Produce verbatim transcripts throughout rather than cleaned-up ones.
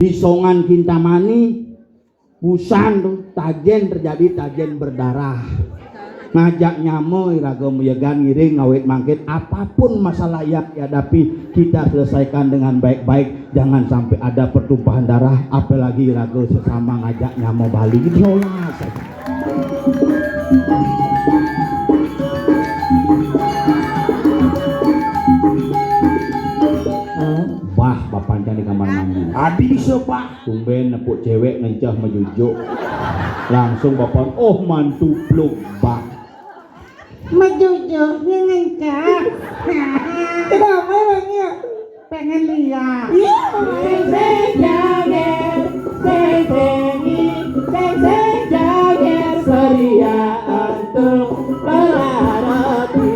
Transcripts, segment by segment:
Disongan Kintamani, busan tuh, tajén terjadi, tajén berdarah. Ngajak nyama iraga mayegan ngiring ngawit mangkin apapun masalah yang dihadapi, kita selesaikan dengan baik-baik. Jangan sampai ada pertumpahan darah, apalagi iraga sesama ngajak nyama Bali. Itulah saja. Bah, bapancang di kamar mandi. Adi bisa, Bah. Tumbén nepuk cewek ngencah majujuk. Langsung bapak, oh, mantu pluk, Bah. Majujuk ngencah. Kenapa emangnya? Pengen lihat. Iya. Sing, sing, jager, sing, sing, sing, sing, jager, seria antuk berarti.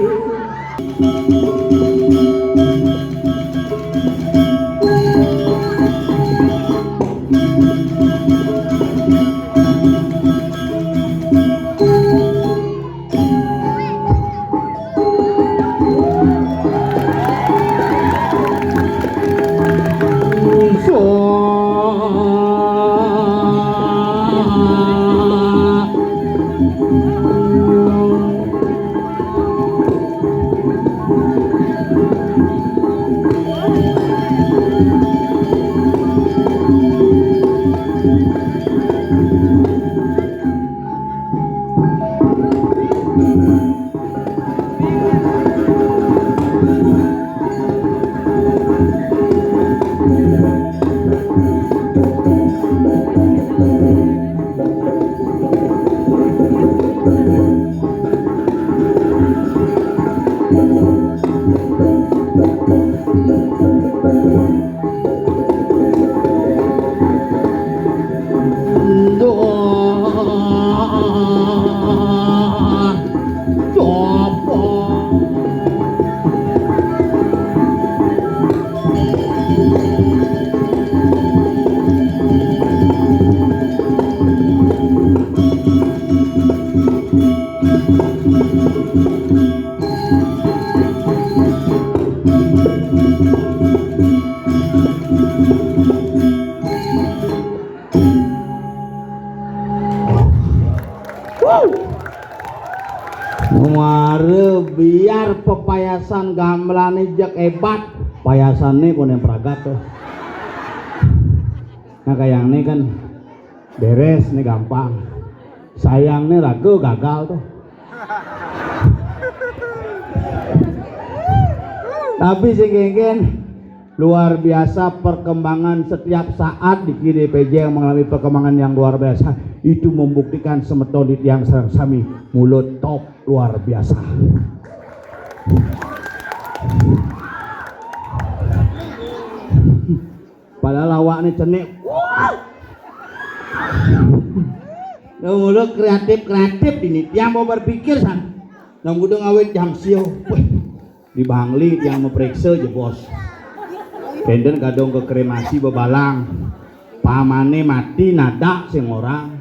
Muara biar pepayasan gamelane jek hebat, payasanne kono pragat tuh. Nah, kayang ini kan beres nih, gampang. Sayang nih, raga gagal tuh. Tapi sing kéngkén, luar biasa perkembangan. Setiap saat di kiri P J yang mengalami perkembangan yang luar biasa, itu membuktikan semeton di tiang sareng sami mulut top luar biasa. Padahal awakne cenik. Wah. Lho, mula kreatif-kreatif ini. Tiang mau berpikir san. Nang kudu ngawit jam sio. Wah, di Bangli tiang memeriksa jebos. Enten kadung ke kremasi bebalang. Pamane mati nadak sing ora.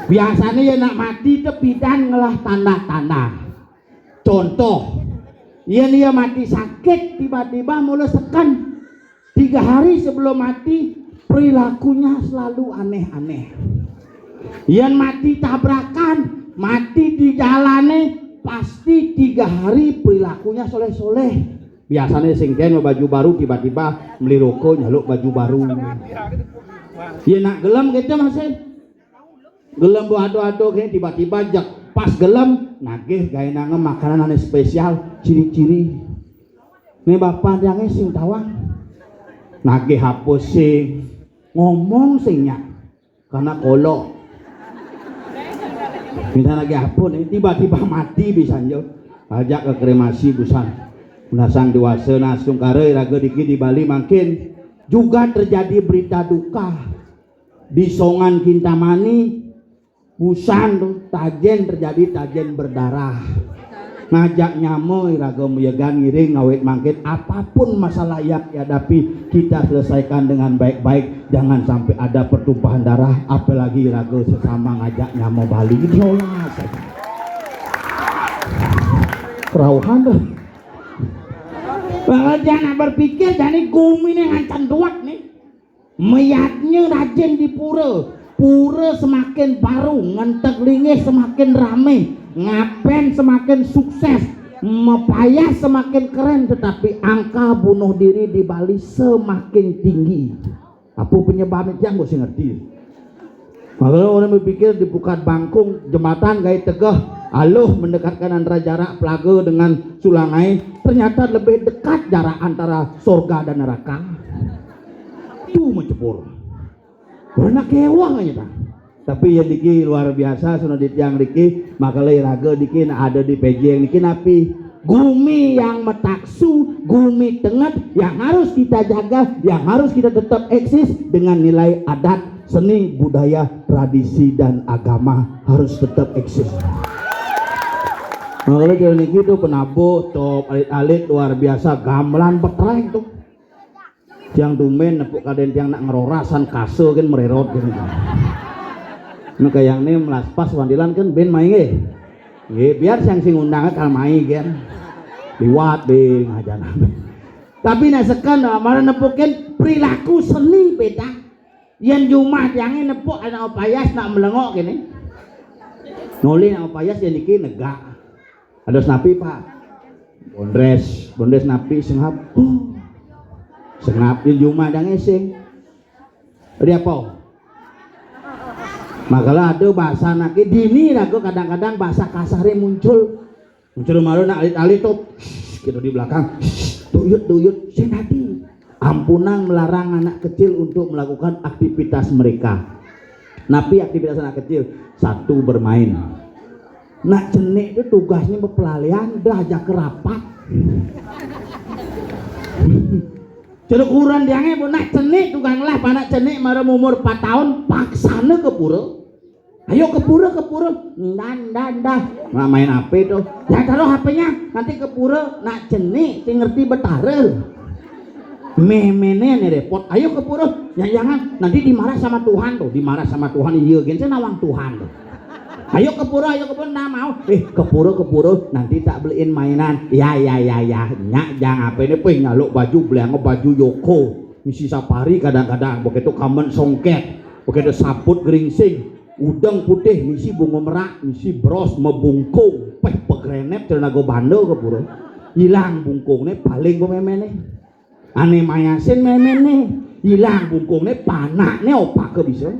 Biasane ya nak mati te bidan ngelah tanda-tanda. Contoh, yen ia mati sakit tiba-tiba mula seken. Tiga hari sebelum mati, perilakunya selalu aneh-aneh. Yen mati tabrakan, mati di jalane, pasti tiga hari perilakunya soleh-soleh. Biasanya sing kén baju baru, tiba-tiba meli roko nyaluk baju baru. Yen nak gelem gitu masih. Gelem ado-ado kene tiba-tiba jak pas gelem nagih gawe nangem makanan ane spesial, ciri-ciri. Nih bapak tiange sing tawang. Nagih apa sing ngomong sing nyak. Karena kolok. Minta nagih apa nih? Tiba-tiba mati bisa njo. Ajak ke kremasi busan. Menasang dewasa nah sungkara raga diki di Bali mangkin juga terjadi berita duka. Di Songan Kintamani, busan tuh, tajen terjadi, tajen berdarah. Ngajak nyama iraga muyegan ngiring ngawit mangkit, apapun masalah yang dihadapi, kita selesaikan dengan baik-baik. Jangan sampai ada pertumpahan darah, apalagi iraga sesama ngajak nyama Bali. Itulah saja. Kerauhan tuh. Kalau jangan berpikir, jadi gumi nih ngancam duat nih. Meyatnya rajin di pura. Pura semakin baru, ngenteg linggih semakin rame, ngapen semakin sukses, mepayas semakin keren, tetapi angka bunuh diri di Bali semakin tinggi. Apa penyebabnya tiang kok sing ngerti. Makanya orang berpikir di Pukat Bangkung, jembatan gawe tegeh, aluh mendekatkan antara jarak Pelaga dengan Sulangai, ternyata lebih dekat jarak antara sorga dan neraka. Tuh mencepur. Orang kewah aja ta. Tapi ya niki luar biasa, sono di tiang niki, makanya raga niki ada di pejeng niki napi. Gumi yang metaksu, gumi tenget yang harus kita jaga, yang harus kita tetap eksis dengan nilai adat, seni, budaya, tradisi, dan agama harus tetap eksis. Makanya jalan niki tuh penabuh, top, alit-alit luar biasa, gamelan petreng tuh. Tiang tumben nepuk kaden tiang nak ngerorasan kase kan mererot gitu. Nah, kayak ini melas pas wandilan kan ben main nggih. Nggih, biar siang sing undang kal main kan. Liwat be ngajan. Tapi nak seken marah nepukin perilaku seni beda. Yen jumah tiangnya nepuk anak opayas nak melengok gini. Nolih nak opayas yang niki negak. Ada senapi, Pak. Bondres, bondres napi sengap. Huh. Sengap di jumah ada ngesing. Di apa? Makalah ada bahasa nake dini lagu kadang-kadang bahasa kasarnya muncul. Muncul malu nak alit-alit tuh. Shh, gitu di belakang. Shh, tuyut, tuyut, sing hati. Ampunang melarang anak kecil untuk melakukan aktivitas mereka. Napi aktivitas anak kecil? Satu, bermain. Nak cenik tu tugasnya bepelalian, dah aja kerapat. Celukuran dia nge, nak cenik tukang lah, panak cenik marah umur empat tahun, paksana ke pura. Ayo ke pura, ke pura. Ndah, ndah, ndah. Nah, main H P tuh. Ya taruh H P-nya, nanti ke pura nak cenik, sing ngerti betara. Memene nih repot. Ayo ke pura. Ya jangan, nanti dimarah sama Tuhan tuh, dimarah sama Tuhan. Iya, gen saya nawang Tuhan tuh. Ayo ke pura, ayo ke pura, ndak mau. Eh, ke pura, ke pura, nanti tak beliin mainan. Ya, ya, ya, ya. Nyak jang apa ini, peh nyaluk baju, beliang baju Yoko. Misi safari kadang-kadang, begitu kamen songket, begitu saput geringsing, udeng putih, misi bunga merak, misi bros, mebungkung, peh pegrenet, celana gobanda ke pura. Hilang bungkungnya, paling gue memene. Ane mayasin memene, hilang bungkungnya, panaknya opak ke bisa.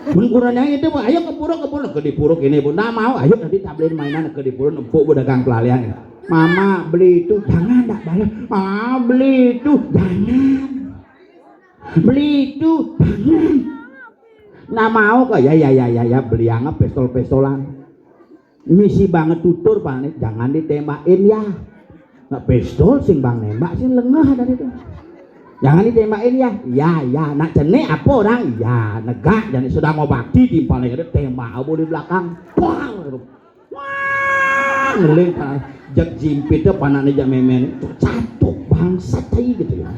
Mun kurang yang itu, Bu, ayo ke pura, ke pura, ke di pura ini, Bu. Ndak mau, ayo nanti tak beliin mainan ke di pura, empuk, Bu, dagang pelalian. Mama beli itu, jangan, ndak bayar. Mama beli itu, jangan. Beli itu, jangan. Ndak mau kok, ya, ya, ya, ya, ya, beli yang pistol-pistolan. Misi banget tutur, Pak, nih, jangan ditembakin ya. Nah, pistol sing bang nembak sing lengah dari itu. Jangan ditembakin ya. Ya, ya, nak cenik apa orang? Ya, negak, jadi sudah mau bakti timpalnya, tembak apa di belakang. Wah, ngeling, Pak. Jak jimpit tuh panaknya jak memen. Catuk bangsat aja gitu ya.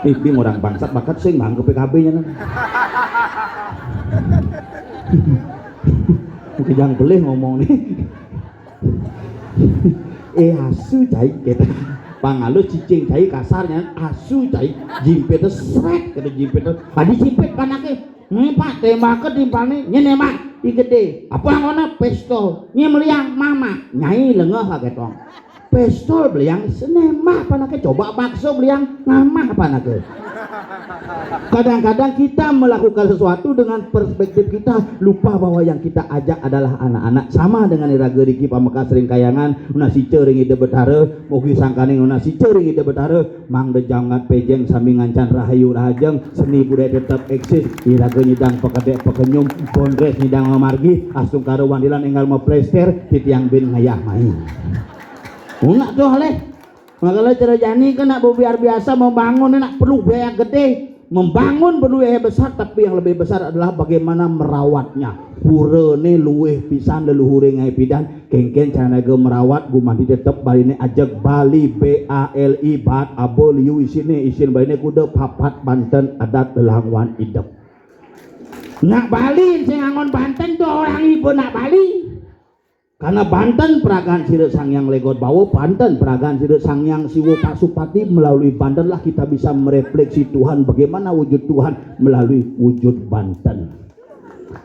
Ih, bing orang bangsat bakat sing bang ke P K B-nya kan. Mungkin jangan boleh ngomong nih. Eh, asu cai kita. Pangalus cicing cai kasarnya asu cai. Jimpit tuh sret kata jimpit tuh. Tadi jimpit panaknya. Nih Pak, tembak ke timpal nih. Ini Pak, di gede. Apa yang mana pistol? Ini meliang mama. Nyai lengah kaget dong. Pistol beliang senembak panake, coba bakso beliang ngamah panake. Kadang-kadang kita melakukan sesuatu dengan perspektif kita, lupa bahwa yang kita ajak adalah anak-anak. Sama dengan iraga riki pamekas ring kayangan, nunas ica ring Ida Betara, mugi sangkaning nunas ica ring Ida Betara, mangda jagat pejeng sami ngancan rahayu rahajeng, seni budaya tetap eksis, iraga nyidang pakedek pakenyum, bondres nyidang mamargi, astungkara wandilan enggal maplester, titiang bin ngayah mai. Unak tuh leh. Makanya cara jani kan nak biar biasa membangun nak perlu biaya gede. Membangun perlu biaya besar, tapi yang lebih besar adalah bagaimana merawatnya. Pura ni luwih pisan leluhure ngai pidan, kengken cara naga merawat, gumanti tetep Bali ni ajak Bali, B A L I, bat, aba, liu, isine, isin Bali ni kuda papat banten adat lelangwan idep. Nak Bali sing angon banten tuh orang ibu nak Bali. Karena banten peragaan sira Sang Hyang Legot Bawa, banten peragaan sira Sang Hyang Siwa Pasupati, melalui bantenlah kita bisa merefleksi Tuhan, bagaimana wujud Tuhan melalui wujud banten.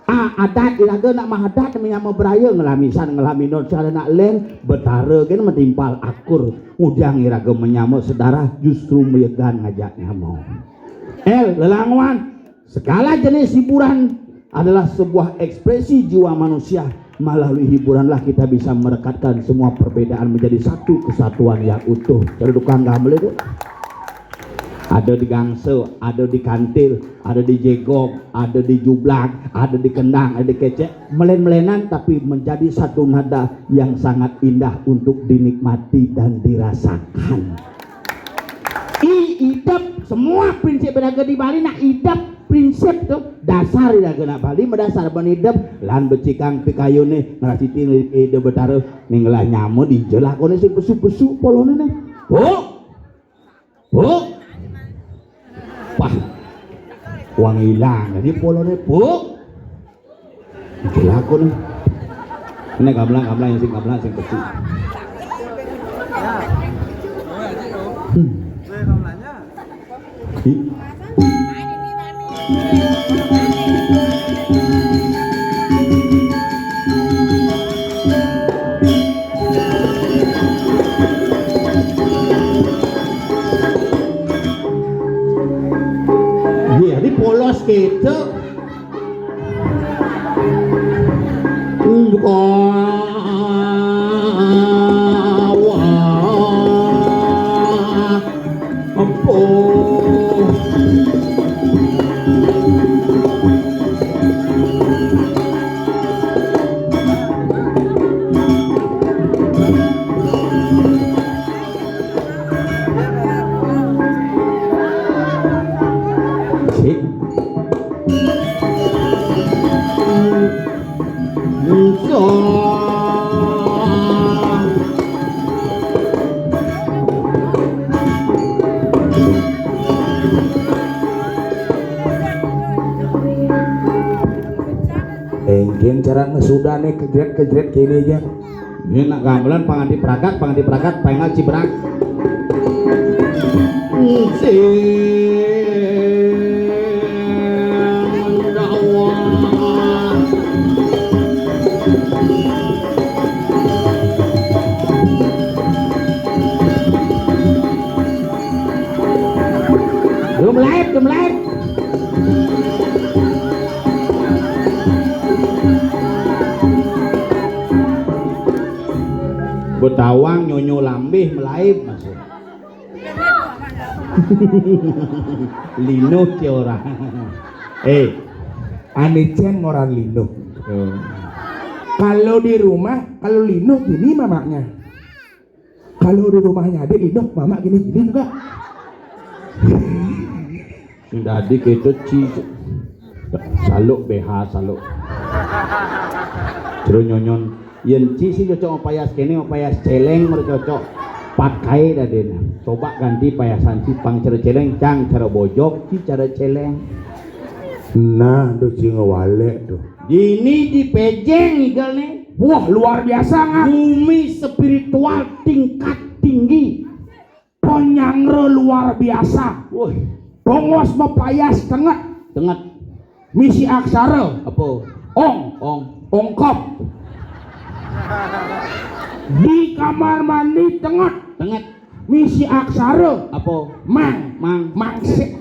Ah, adat iraga nak mahadat menyama beraya ngelamisan ngelaminon cara nak len betara gen metimpal akur ngujang iraga menyama sedarah justru meyegan ngajak nyama. El, lelangwan, segala jenis hiburan adalah sebuah ekspresi jiwa manusia. Melalui hiburanlah kita bisa merekatkan semua perbedaan menjadi satu kesatuan yang utuh. Cara tukang gamel itu. Ada di gangsa, ada di kantil, ada di jegog, ada di jublak, ada di kendang, ada di kecek. Melen-melenan tapi menjadi satu nada yang sangat indah untuk dinikmati dan dirasakan. I idep, semua prinsip beragam di Bali nak idep, prinsip tu dasar iraga nak Bali, madasar ban idep lan becikang pikayune ngrasiti idep betara. Ning ngelah nyama dija lakone sing pesu-pesu polone ne. Buk! Buk! Wah. Wang ilang tadi polone, Buk. Ija lakone. Ini gamelan, gamelan yang sing gamelan sing pesu. Hmm. Ih. Iya, ini polos gitu. Wah. Empuh. Sik. Musa. Engkin cara ngesudane kejret-kejret kene aja. Ini nak gamelan pangadi pragat, pangadi pragat, pengal cibrak. Sing dawa. Belum live, belum live. Betawang nyonyo lambih melaib masuk. Linuh ke orang. Eh, ane cen ngoran linuh. Tuh. Kalau di rumah, kalau linuh gini mamaknya. Kalau di rumahnya adik linuh, mamak gini-gini juga. Sing dadi keto ci. Saluk B H saluk. Jero nyonyon. Yen ci sing cocok payas kene, payas celeng mer cocok. Pakai dadene. Coba ganti payasan ci pang cara celeng, cang cara bojog, ci cara celeng. Nah, tuh ci ngewalek tuh. Dini dipejeng igal nih. Wah, luar biasa, Ngak. Bumi spiritual tingkat tinggi. Panyangre luar biasa. Woi. Bongos mapayas tenget. Tenget. Misi aksara. Apa? Ong. Ong. Ongkop. Di kamar mandi tenget. Tenget. Misi aksara. Apa? Mang. Mang. Mangsik.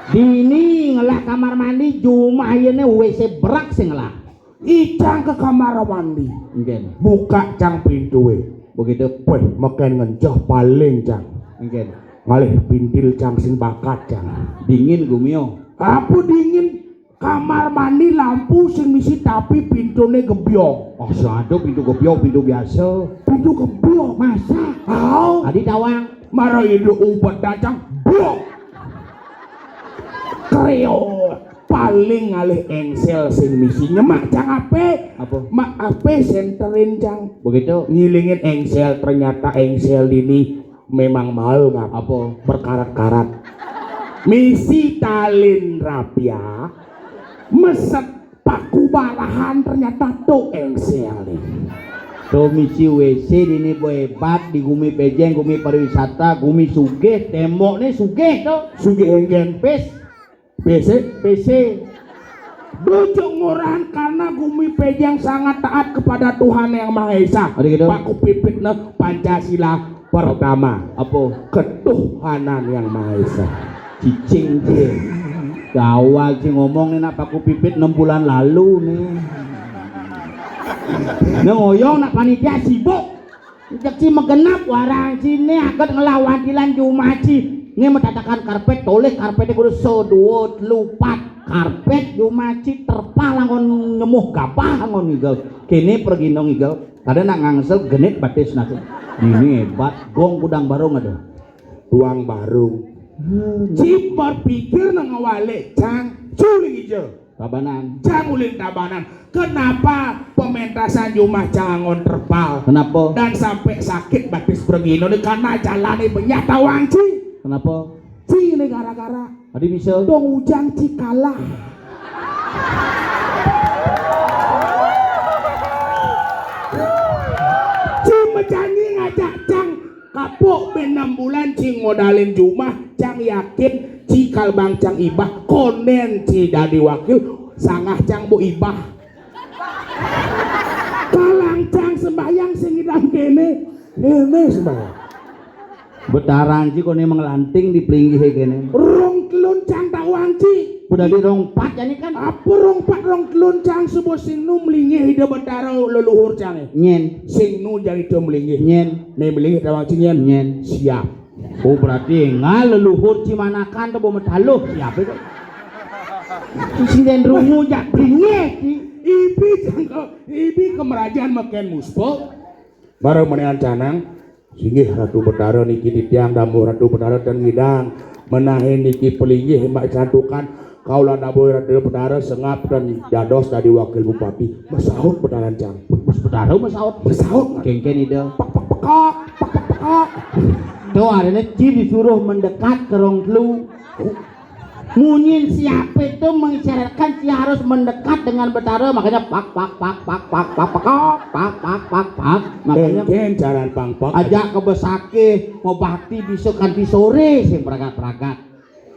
Dini ngelah kamar mandi, jumah yene W C berak sing ngelah. Icang ke kamar mandi. Nggih. Buka cang pintue. Begitu. Weh, meken ngenceh paling cang. Nggih. Ngalih pintil cang sing bakat cang. Dingin gumio. Apa dingin? Kamar mandi lampu sing misi tapi pintune gebyong. Oh, sado pintu gebyong, pintu biasa. Pintu gebyong. Masa? Au. Adi tawang. Mara idu ubet dacang. Blok. Kreo. Paling ngalih engsel sing misi nyemak cang ape? Apa? Mak ape senterin cang? Begitu. Ngilingin engsel, ternyata engsel dini memang mau ngap. Apa? Berkarat-karat. Misi talin rapia, meset paku barahan, ternyata tuh engsel nih. To misi W C dini, bo, hebat di gumi Pejeng, gumi pariwisata, gumi sugih, tembokné sugih to. Sugih éngkén. Pis. P C. P C. Bocok ngorahan karena gumi Pejeng sangat taat kepada Tuhan Yang Maha Esa. Ada gitu? Paku pipitné Pancasila pertama. Apa? Ketuhanan Yang Maha Esa. Cicing dia. Gawal sing ngomong nih nak paku pipit enam bulan lalu nih. Nang oyong nak panitia sibuk. Cek ci magenep warang ciné aget ngelawan dilan jumaci. Né matatakan karpét, tolih karpété kudu sedua, telu, pat. Karpét jumaci terpal anggon nyemuh gabah anggon ngigel. Kéné pergina ngigel. Kadén nak ngangsel genit batis nak. Dini hebat, gong kudang barung ada. Tuang barung. Hmm. Ci berpikir nang ngawalik, Cang. Suling ija. Tabanan. Cang uling Tabanan. Kenapa pementasan jumah Cang anggon terpal? Kenapa? Dan sampai sakit batis pergina né karena jalané benyah tawang ci. Kenapa? Ci né gara-gara. Adi bisa. Dong Ujang ci kalah. Ci majanji ngajak Cang kapuk bé enam bulan ci ngodalin jumah, Cang yakin ci kal bang Cang ibah, kondén ci dadi wakil, sangah Cang bo ibah. Kalang Cang sembahyang sing ngidang kéné, kéné sembahyang. Betaran ci koné manglanting di pelinggihé kéné. Rong telun Cang tawang ci. Udah di rong pat jani kan. Apa rong pat rong telun Cang suba sing nu melinggih Ida Betara leluhur Cangé? Nyén. Sing nu jani to melinggih. Nyén. Né melinggih tawang ci nyén. Nyén. Siap. Oh, berarti énggal leluhur ci manakan to bo mataluh siap to. Sing den rungu jak pelinggih ci. Ibi Cang ka, ibi ka merajan mekén muspa. Bareng menéhan canang, singgih Ratu Betara niki titiang dawuh Ratu Betara ten ngidang menahin niki pelinggih mak santukan kaula dawuh Ratu Betara sengap ten dados dadi wakil bupati. Masaut Betaran Cang. Mas Betara masaut. Masaut. Kéngkén Ida. Pak, pak, pekak, pak, pak, pekak. To adané ci disuruh mendekat ke rong telu. Munyin siapé to mengisyaratkan ci harus mendekat dengan Betara, makanya pak, pak, pak, pak, pak, pak, pak, pak, pak, pak, pak, pak. Makanya Kéngkén caran pangpak. Ajak ka besaké, mabakti bisa kanti soré sing pragat-pragat.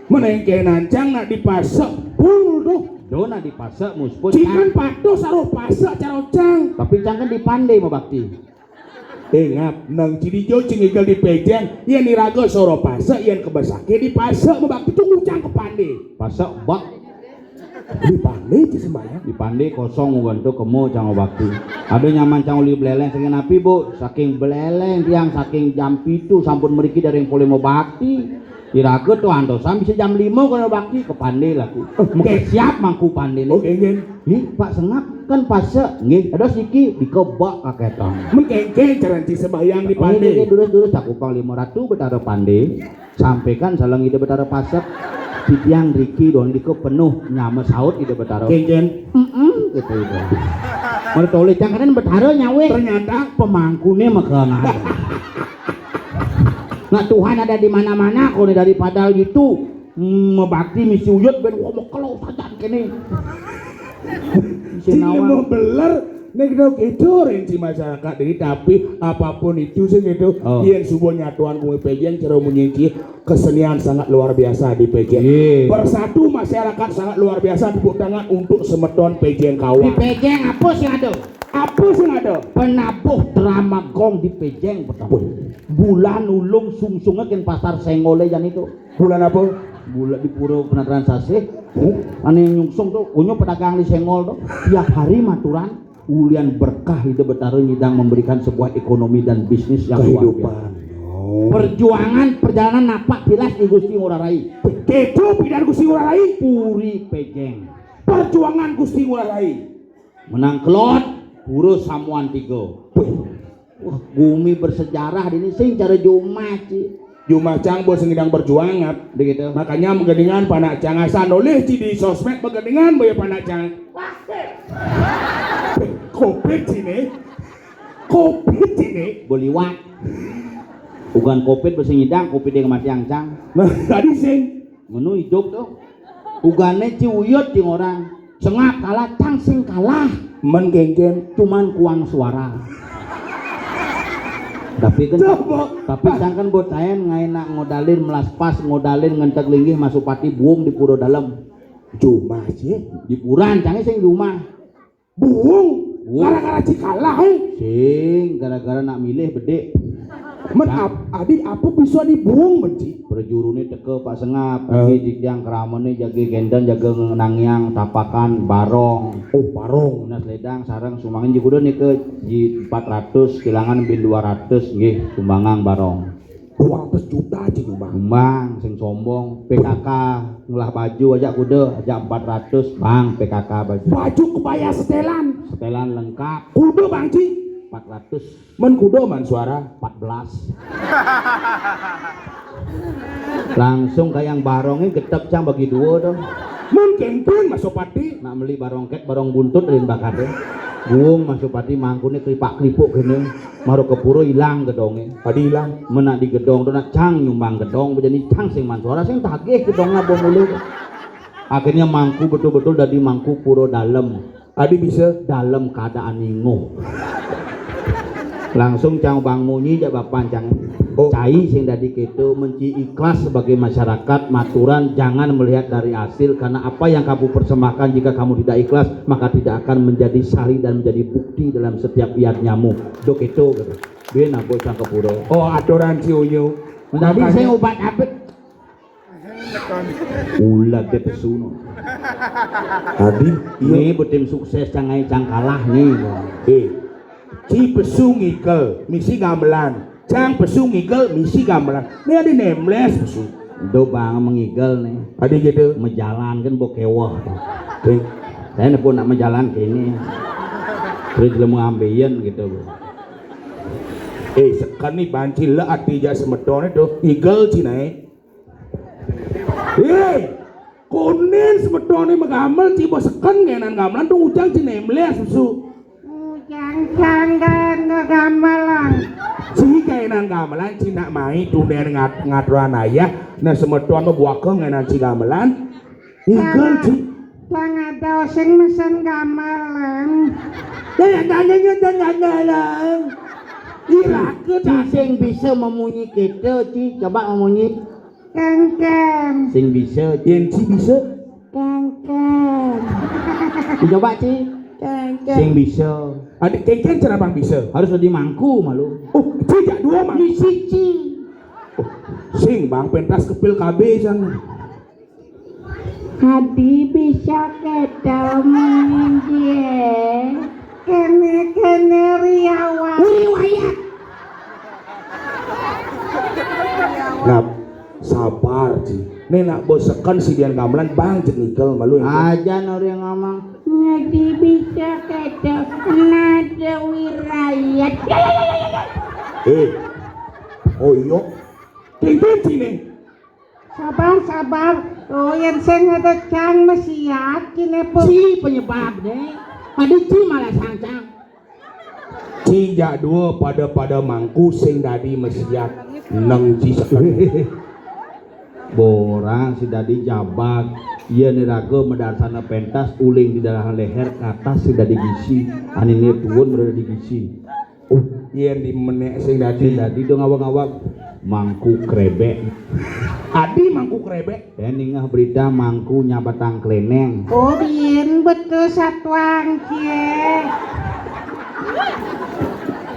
Menéngkén ancang nak dipasek pul to. Do nak dipasek muspun. Ci kan patuh saruh pasek cara Cang. Tapi Cang kan di Pandé mabakti. Éngap, nang ci dija ci ngigel di Pejeng, yén iraga soroh pasek, yén ka besaké dipasek mabakti, tunggu Cang ka Pandé. Pasek bak. Di Pandé ci sembahyang. Di Pandé kosong nggonto kemo Cang mabakti. Ada nyaman Cang uli bleléng saking napi, Bu? Saking bleléng tiang, saking jam pitu sampun mriki dereng polih mabakti. Iraga to antosan bisa jam lima kono bakti ka Pandé laku. Mengké siap mangku Pandé né. Oh, kéngkén. Hi, Pak Sengap kan pasek. Nggih, ada siki dikebak kaketan. Mengkéngkén cara ci sembahyang di Pandé. Nggih, durus-durus cakupang lima ratu Betara Pandé. Sampaikan salam Ida Betara pasek. Titiang riki don dika penuh nyama saut Ida Betara. Kéngkén. Heeh, gitu itu. Mertolih jangan Betara nyawe. Ternyata pemangkuné mekengan. Nah, Tuhan ada di mana-mana, kalau dari padahal gitu, hmm, mabakti misi uyut ben wah mekelo sajan kéné. Sing nawang. Mau beler nek do gitu rinci masyarakat ini, tapi apapun itu sih gitu. Oh. Yén suba nyatuan kuwi pejeng cara munyi ci, kesenian sangat luar biasa di Pejeng. Iya. Bersatu masyarakat sangat luar biasa, tepuk tangan untuk semeton Pejeng Kawah. Di Pejeng apa sih ada? Apa sih ada? Penabuh drama gong di Pejeng pertama. Bulan ulung sungsungnya ken pasar senggolé jan itu. Bulan apa? Bulan di Pura Penataran Sasih. Huh? Ane nyungsung tuh, unyu pedagang di senggol tuh. Tiap hari maturan, ulian berkah Ida Betara nyidang memberikan sebuah ekonomi dan bisnis yang luar biasa. Kehidupan. Oh. Perjuangan perjalanan napak tilas di Gusti Ngurah Rai. Keco pidan Gusti Ngurah Rai. Puri Pejeng. Perjuangan Gusti Ngurah Rai. Menang kelot, pura samuan tiga. Wah, gumi bersejarah dini sing cara jumah ci. Jumah cang bos ngidang berjuangan. Begitu. Makanya menggendingan panak cang asal nulis ci di sosmed menggendingan boya panak cang. Covid sini. Covid sini. Boliwat. Bukan covid besi ngidang, covid yang mati angcang. Nah, tadi sing. Menu hidup tuh. Ugane ci uyut ci orang. Sengap kalah, cang sing kalah. Men genggen. Cuman kuang suara. Tapi kan, coba, tapi cang kan botayan ngaé nak ngodalin melas pas, ngodalin ngenteg linggih masuk pati buung di pura dalem. Jumah, Ci. Di pura, cangé sing jumah. Buung. Buung. Gara-gara Ci kalah, eh. Sing, gara-gara nak milih bedik. Men, ap-, adi apa bisa dibuung, men, Ci? Prajuruné teka, Pak Sengap. Eh. Iki jikjang kramané jagé génten, jaga nangiang tapakan barong. Oh, barong. Nas ledang sareng sumbangan ji kuda nika ji empat ratus, kilangan bin dua ratus nggih, sumbangan barong. Dua ratus juta aja nyumbang. Nyumbang, sing sombong. P K K ngelah baju aja kuda, aja empat ratus, bang, P K K baju. Baju kebaya setelan. Setelan lengkap. Kuda, Bang Ci? Empat ratus. Men kuda, man suara? Empat belas. Langsung kayak yang barongnya getep cang bagi dua tuh. Men kéngkén masuk pati. Nak meli barong két, barong buntut rin bakatnya. Buung masuk pati mangkuné keripak-keripuk kéné. Mara ka pura ilang gedongé. Adi ilang. Men nak di gedong to nak cang nyumbang gedong, bejani cang sing mansuara, sing tagih gedong apa mulu. Akhirnya mangku betul-betul dadi mangku pura dalem. Adi bisa. Dalem keadaan ninguh. Langsung cang bang munyi jak bapan cang. Oh. Cai sing dadi kéto, men ci ikhlas sebagai masyarakat, maturan jangan melihat dari hasil, karena apa yang kamu persembahkan jika kamu tidak ikhlas, maka tidak akan menjadi sari dan menjadi bukti dalam setiap niatnyamu. Dok itu gitu. Bin apa cang ke pura. Oh, aturan Ci Unyu. Tadi makanya saya obat abet. Ulat dé pesu no. Tadi, iya. Né betim sukses cang ai cang kalah né. Eh, Ci pesu ngigel, misi gamelan. Cang pesu ngigel, misi gamelan. Né adi nemles pesu. Ento bang mengigel né. Adi gitu. Mejalan kan mbok kéweh. Oke. Saya né pun nak mejalan kéné. Terus lemu ambeien gitu. Eh, seken né banci lé adi jak semetoné to. Ngigel Ci naé. Hé, konin semetoné magamel, Ci, bos seken ngenan gamelan to ujang Ci nemles pesu. Ujang canggan ngegamelan. Ci ngenan gamelan, Ci nak mai tunden ngat-, ngaturan ayah, nah semeton mah buaka ngenan Ci gamelan. Ngigel, Ci. Cang ada sing mesen gamelan. Ya, ya, ya, ya, ya, ya, ya, ya. Iraké Ci sing bisa memunyi kéto, Ci, coba memunyi. Kéngkén. Sing bisa, Ci. Yén Ci bisa. Kéngkén. Dicoba, Ci. Kéngkén. Sing bisa. Adi kéngkén cara bang bisa. Harus adi mangku malu. Oh, Ci jak dua mah. Misi, Ci. Oh, sing bang pentas kepil kabé sang. Adi bisa kéto mungkin. Kéné-kéné riwayat. Riwayat. Nah, sabar, Ci. Né nak bos seken sidian gamelan, bang, jeg ngigel malu. Aja nori ngomong. Adi bisa kéto nada wirayat. Eh. Oh iya. Kéngkén Ci né. Sabar, sabar. Oh, yén sing ada cang mesiat, kéné po. Ci penyebabné. Adi Ci malah sangcang. Ci jak dua pada-pada mangku sing dadi mesiat. Neng Ci seken. Borang sing dadi jabag. Yén iraga madarsana pentas uling di dalam leher, katas sing dadi gisi. Aniné tuun mara dadi gisi. Oh, yén di menék sing dadi. Sing dadi dong awak-awak mangku krébék. Adi mangku krébék. Yén ningeh berita mangku nyabatang klénéng. Oh, biin betul satuang, Cie.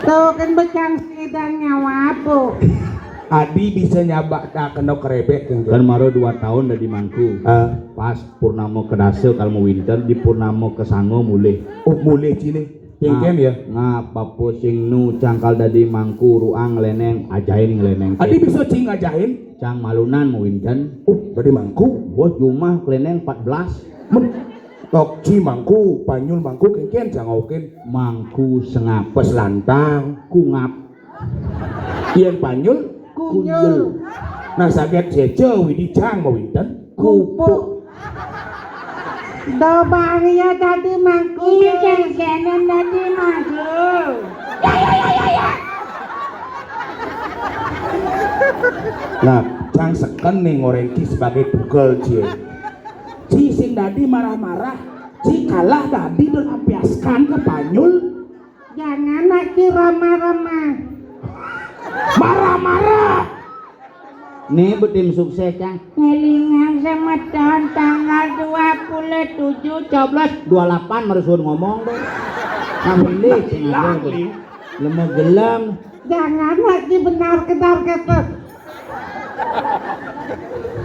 Tuh kan becang sidang nyawa, Bu. Adi bisa nyabak tak kena krébék, kan? Kan mara dua tahun dadi mangku. Ah. Pas purnama kedasa kal mawinten, di purnama kesanga mulih. Oh, mulih Ci né. Kéngkén ya? Ngap, ngap, bapa sing nu cang kal dadi mangku ruang nglénéng, ajahin nglénéng. Adi bisa Ci ngajahin? Cang malunan mawinten. Oh, dadi mangku. Wah, jumah klénéng empat belas. Men, tok Ci mangku, panyul mangku, kéngkén cang ngaukin. Mangku sengap. Pas lantang. Kungap. Yén panyul? Kunyul. Kunyul. Nah, saget cécé Widi cang mawinten? Kupuk. Dobang ya dadi mangku. Iya, jengkenen dadi mangku. Ya, ya, ya, ya, ya. Nah, cang seken né ngoréng Ci sebagai tugel, Ci. Ci sing dadi marah-marah, Ci kalah dadi don ampiaskan ka panyul. Jangan lagi ramah-ramah. Marah-marah. Nih bu tim sukses, Cang. Ngelingan semeton tanggal dua puluh tujuh coblos dua delapan, marep suwun ngomong tuh. Nang pilih sing ada tuh. Lemah gelem. Jangan lagi benar kedar kata.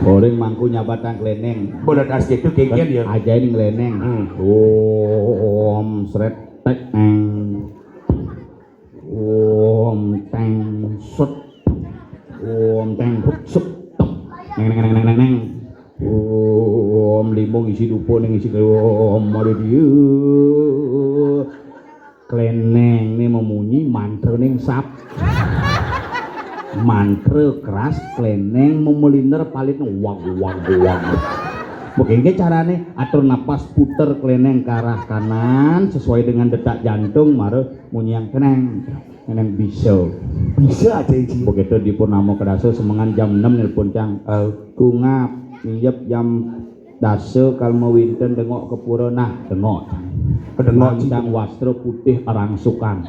Boring mangku nyabatang kleneng. Bola das gitu kegian ya. Aja ini ngleneng. Hmm. Om sret tek neng. Om teng sut. Om teng hut sut. Neng neng neng neng neng neng. Om limbung isi dupo ning isi om ada dia. Kleneng nih memunyi mantra ning sap. Mantra keras kleneng memeliner palit wag wag wag. Begini carane atur napas puter kleneng ke arah kanan sesuai dengan detak jantung mare munyi yang keneng. Keneng bisa. Bisa aja iki. Begitu di purnama kedasa semengan jam enam nelpon cang. Oh. Kungap, injep jam dasa kal mawinten dengok ke pura nah, dengok. Dengok, Cang. Cang wastra putih arangsukan.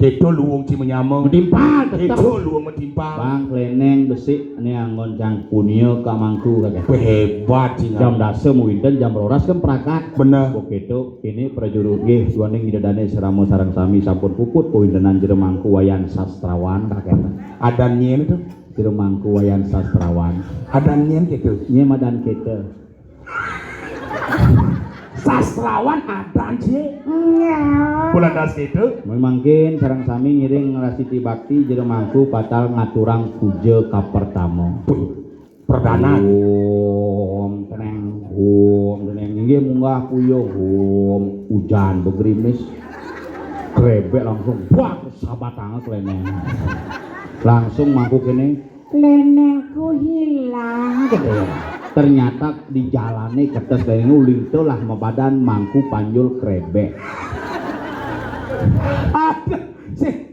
Kedo luwung ci menyama. Metimpal tetep. Kedo luwung metimpal. Bang kleneng besik ni anggon cang punia ka mangku kagak. Wih, hebat, Cing. Jam dasa mawinten jam roras kan prakat. Bener. Begitu ini prajurit nggih duaning ida dane serama sareng sami sampun puput kawintenan jero mangku Wayan Sastrawan kakek. Adan nyen itu. Jero mangku Wayan Sastrawan. Adan nyen gitu. Nye madan kita. Sastrawan adan cie. Iya. Bulan das gitu. Mangkin sareng sami ngiring ngrasiti bakti jero mangku patal ngaturang puja kapertama. Perdana. Om teneng, om teneng. Inggih munggah kuyuh, om ujan begerimis. Krebek langsung buak sabatang kleneng. Langsung mangku kene, klenengku hilang gitu ya. Ternyata di jalane ketes kleneng uling telah mabadan mangku panjul krebek. Aduh, sih.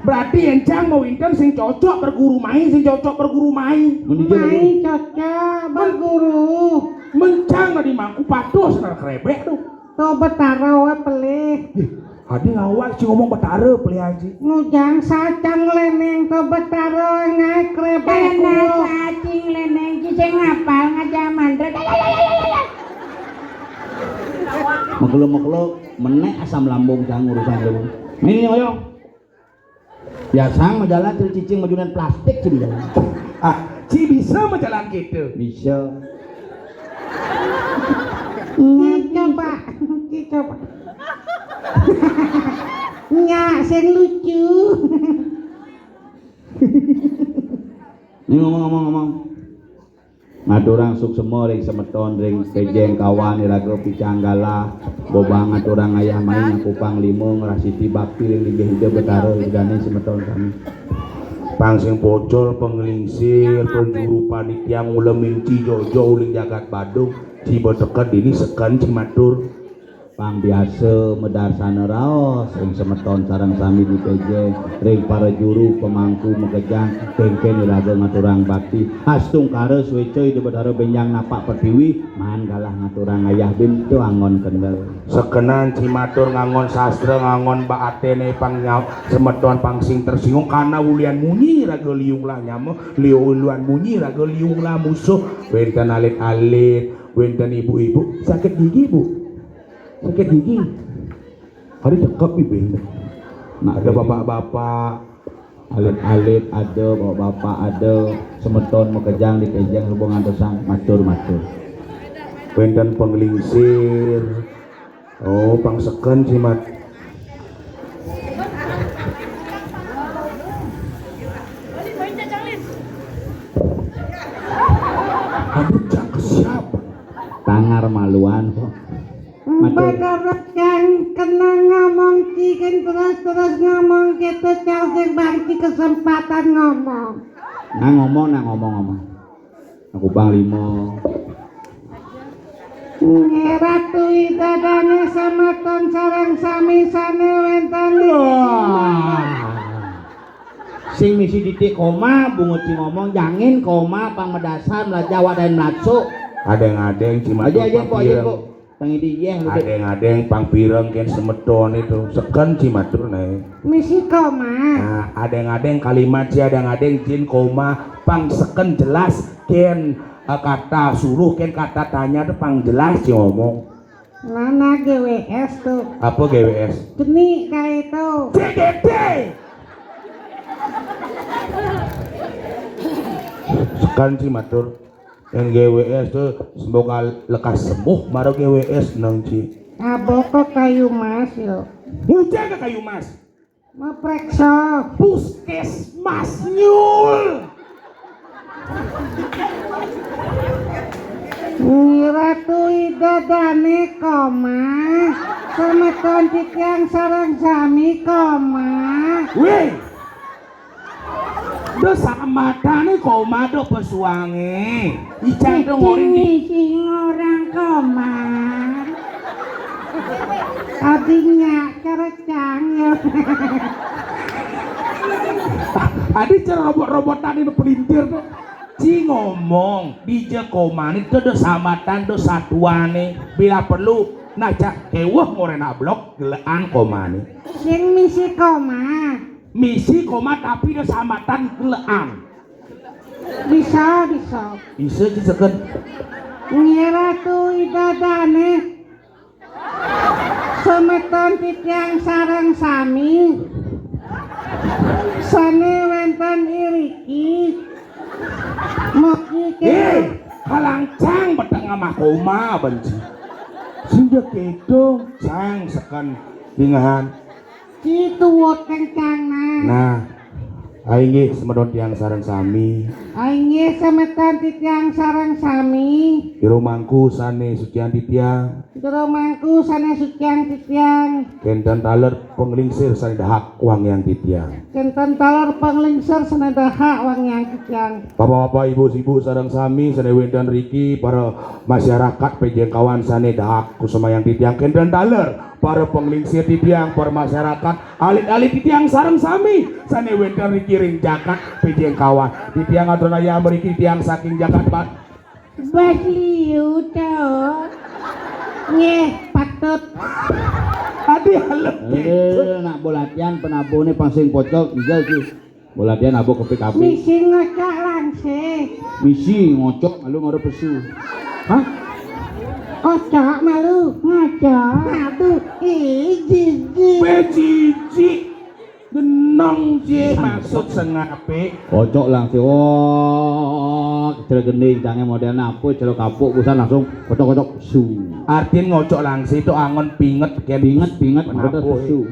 Berarti encang mawinten sing cocok berguru mai, sing cocok berguru mai. Mai cocok berguru. Mencang tadi mangku patuh senar krebek tuh. To betara wa pelih. Adi ngawak ci ngomong betara pelih aji. Ngujang sacang leneng to betara ngai krebek. Kena kulo. Cacing leneng ci sing ngapal ngajak mandra. Makelo-makelo menek asam lambung cang urusan lu. Ini ayo. Biasa majalan til cicing majunan plastik ci majalan. Ah, ci bisa majalan gitu. Bisa. Ini coba, ini coba. Nyak sing lucu. Ini ngomong-ngomong ngomong. Ngaturang suksema ring semeton ring pejeng kawan iraga picanggalah. Bobang ngaturang ayah mai nyakupang lima ngrasiti bakti ring linggih Ida Betara ridane semeton sami. Pang sing pocol panglingsir panjuru panitia mula minci jojo uling jagat Badung. Ciba teka dini seken cimatur. Pang biasa medarsana raos ring semeton sareng sami dipejeng ring para juru pemangku makejang kengken iraga ngaturang bakti. Astungkara sweca Ida Betara benjang napak pertiwi maan galah ngaturang ayah bim tu anggon kendel. Sekenan cimatur ngangon sastra ngangon baatene pang nyau semeton pang sing tersinggung karena ulian munyi raga liung lah nyama liu uluan munyi raga liung lah musuh wenten alit-alit wenten ibu-ibu sakit gigi bu. Sakit gigi. Hari cakep ibu. Nah, ada bapak-bapak, alit-alit ada, bapak-bapak ada, semeton makejang dipejeng hubungan pesan matur-matur. Wenten panglingsir. Oh, pang seken cimat. Aduh, cak siapa? Tangar maluan kok. Matur. Bakarut yang kena ngomong cikin terus-terus ngomong gitu cang sing bagi kesempatan ngomong. Nah ngomong, nah ngomong ngomong. Aku panglima. Nggih Ratu Ida dane semeton sareng sami sane wenten. Wah. Sing misi titik koma bungut sing ngomong jangin koma pang medasan melaja wadain melatsu. Adeng-adeng cima. Aja aja kok aja kok. Tang idi yeh lu, Dek. Adéng-adéng pang pireng kén semeton itu. Seken ci matur naé. Misi koma. Nah, adéng-adéng kalimat ci adéng-adéng jin koma pang seken jelas kén, eh, kata suruh kén kata tanya tuh pang jelas ci ngomong. Mana G W S tuh? Apa G W S? Geni kayak itu. C G T. Seken ci matur. Yang G W S tuh semoga lekas sembuh maro G W S nang ci. Abok ke kayu mas yo. Ngujang ke kayu mas. Mapreksa. Puskesmas nyul. Nyi Ratu Ida Dane koma. Semeton titiang sareng sami koma. Wih. Do sambatane koma do pesuange. Ijang do ngoring di. Sing orang koma. Adinya kerecang ya. Adi cara robot-robotan ini pelintir do. Ci ngomong dija komane do, do sambatan do satuane. Bila perlu, nah cak keweh ngorena blok gelekan komane. Sing misi koma. Misi koma tapi do sambatan gelekan. Bisa, bisa. Bisa ci seken. Nyi Ratu Ida Dane. Semeton titiang sareng sami. Sane wenten iriki. Mugi. Eh, kalancang beteng amah koma benci. Sing ja keto, cang seken dingahan. Ci tuwut kencangna. Nah, ainggih semeton tiang sareng sami. Ainggih semeton titiang sareng sami. Jero mangku sane sucian titiang. Jero mangku sane sucian titiang. Kenten taler panglingsir sane dahak wangian titiang. Kenten taler panglingsir sane dahak wangian titiang. Bapak-bapak, ibu-ibu sareng sami sane wenten riki, para masyarakat pejengkawan sane dahak kusumayang titiang. Kenten taler para panglingsir titiang, para masyarakat, alit-alit titiang sareng sami sane wenten riki ring jagat pejengkawan. Titiang atur ayah mriki titiang saking jagat Bat. Bas liu to. Nggih, patut. Adi halep. Eh, nak bolatian penabone pang sing pocol, tinggal ki. Bolatian abo kepik api. Misi ngocok langsé. Misi ngocok malu maro pesu. Hah? Ocok malu ngocok. Aduh, ih, jijik. Weh, jijik. Genong, Ci, maksud sing apik. Ocok langsé. Oh, kecil gending, jange model apa, celok kapuk, busan langsung kocok-kocok pesu. Artin ngocok langsé itu angon pinget, kan? Pinget, pinget, maro pesu.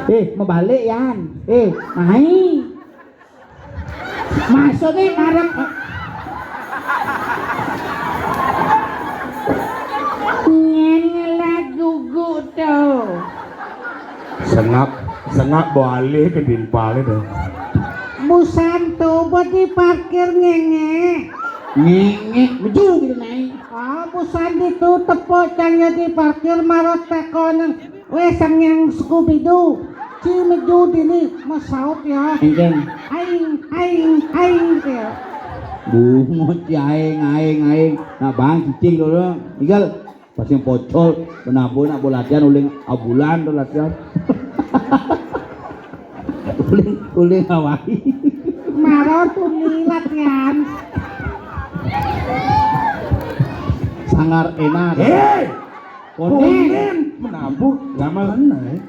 Eh, mebalik, Yan. Eh, mai. Maksudnya marang. Nyen ngelah gugu to. Sengak, sengak balik ke timpal itu. Busan to, buat diparkir ngenge. Ngenge, meju gitu, Nay. Ah, busan ditu tepuk cangnya diparkir marot tekonen. Weh, Sang Hyang Skubidu, ci meju dini, masaut ya. Engken. Aing, aing, aing, gitu ya. Bungut ci aing, aing, aing. Nah, bang, cicing dulu. Tinggal, pas yang pocol, penabur, nak bolatian, uling abulan tuh latihan. Uling, uling awai. Marot, uling latihan. Sangar enak. Hei! Konen. Konen menabuh. Lama kan naik.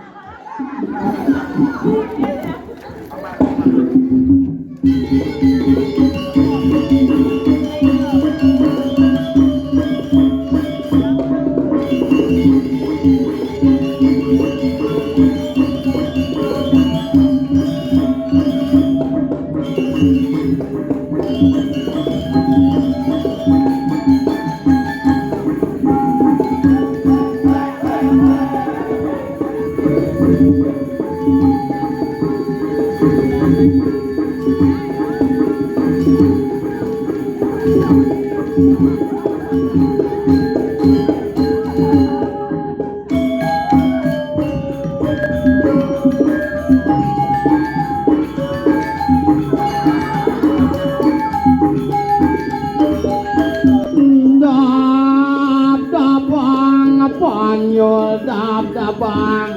Pang.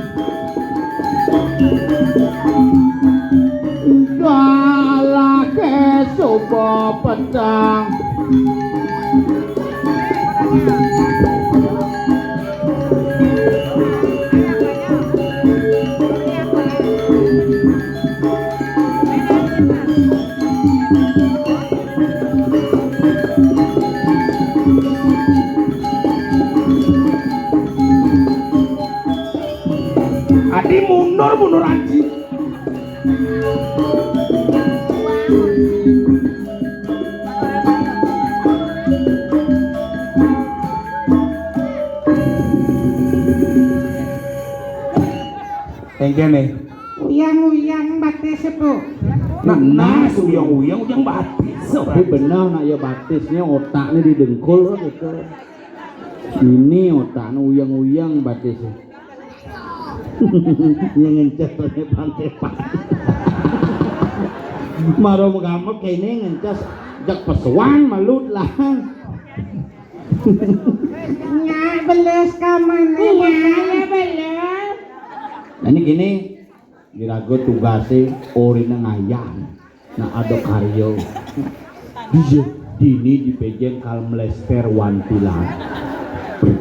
Galake suba petang. Adi mundur, mundur, Aji. Engkene. Uyang-uyang batis, Bu. Nah, nah, uyang-uyang, uyang batis. Tapi bener, nak, ya, batisnya otaknya di dengkul, gitu. Ini otaknya uyang-uyang batis. Yang ngencet pakai pantepan. Maro megamek kene ngencet jak pesuan malut lah. Nyak beles ka mana, iya, nyak? Beles. Nah, ini gini, iraga tugase orina ngayah. Nah, ada karya. Iya, dini dipejeng kal mlester wantilan.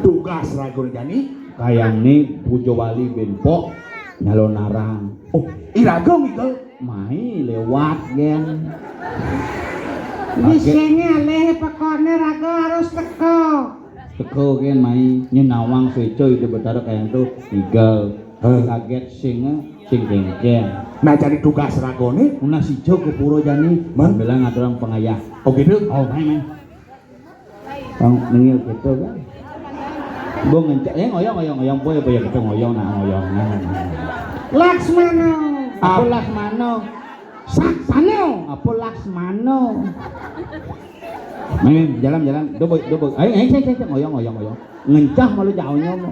Tugas raga jani. Kayangné Bujawali ben pok nyalonarang. Oh, iraga, Migel? Mai lewat, gen. Wis, kene alih pokokne raga harus teka. Teka, gen, mai nyenawang sweca Ida Betara kayang to, Migel. Heh. Kaget sing, sing kengken. Nah, jani tugas ragane? Una sija ke pura jani. Man? Sambilang ngaturang pangayah. Oh, gitu? Oh, mai, mai. Bang nengil gitu kan. Bang ngencak, eh, ngoyong, ngoyong, ngoyong, boy, boy, gitu, ngoyong, nah, ngoyong, nah, nah, nah. Laksmana. Apa Laksmana? Saksana. Apa Laksmana? Main, jalan, jalan. Dobok, dobok. Ayo, ayo, ayo, ayo, ngoyong, ngoyong, ngoyong. Ngencah malu jauhnya, mau.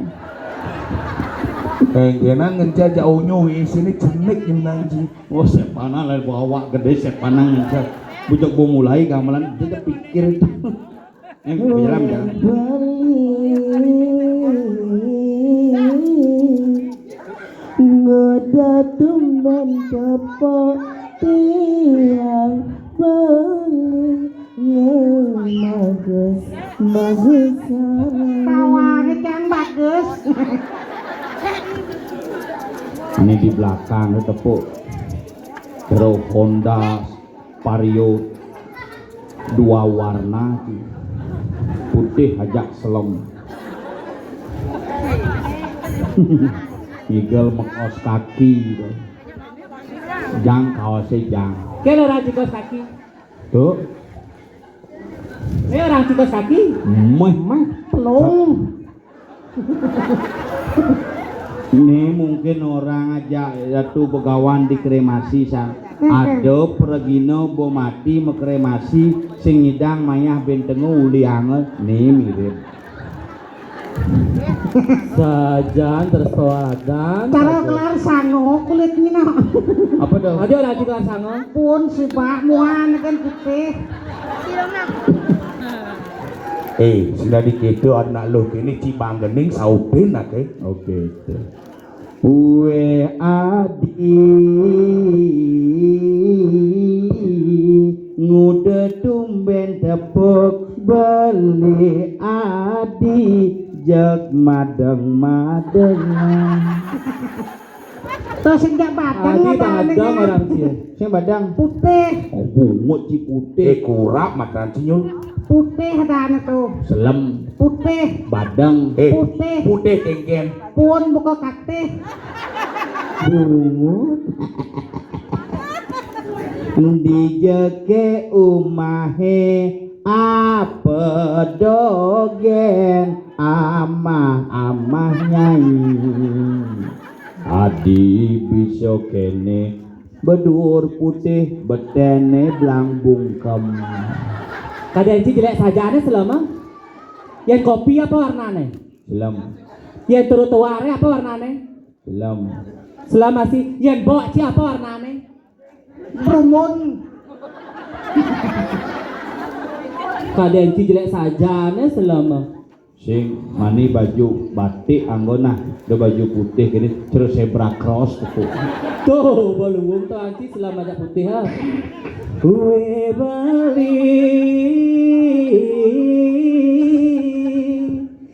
Eh, kena ngencah jauhnya, wis, ini cenik yang nanti. Oh, sepana lah, bawa gede, sepana ngencah. Bujak mau mulai gamelan, dia pikir. Eh, jalan, jalan. Ngeda tumben tepuk tiang beli ngebagus bagusan. Taware yang bagus. Ini di belakang tepuk. Terus Honda Vario dua warna ki. Putih ajak selem. Migel mekos kaki to. Jang kaose jang. Kene ora jikos kaki. Tuh. Ini orang jikos kaki. Meh, meh, pelung. Ini mungkin orang aja Ratu Begawan dikremasi, San. Ada pergina bo mati makremasi, sing ngidang mayah bentengo uli anget. Nih mirip. Sajan terus teladan. Cara kelar sango kulit mina. Apa dong? Ada lagi kelar sango. Pun sibak muan kan putih. Eh, sila dikit tu anak lu kini cibang gening saupin ake. Oke, itu. Uwe adi nguda tumben tepuk beli adi jeg madeng-madeng. Terus sing jak badang. Adi badang orang cie. Sing badang. Putih. Oh, bungut ci putih. Eh, kurap matan cinyul. Putih adane tuh. Selem. Putih. Badeng. Eh, putih. Putih kengken. Pun buka katih. Bungut. Dijeke umahe apa dogen amah-amah nyai. Adi bisa kene bedur putih betene blang bungkem. Kadang ci jelek sajane selama. Yen kopi apa warnane? Selem. Yen trotoare apa warnane? Selem. Selem masih. Yen bok ci apa warnane? Prumun. Kadang ci jelek sajane selama. Sing mani baju batik anggo nah, ada baju putih gini, terus zebra cross gitu. Tuh, baluung tuh anci selamat putih ha. Kue beli.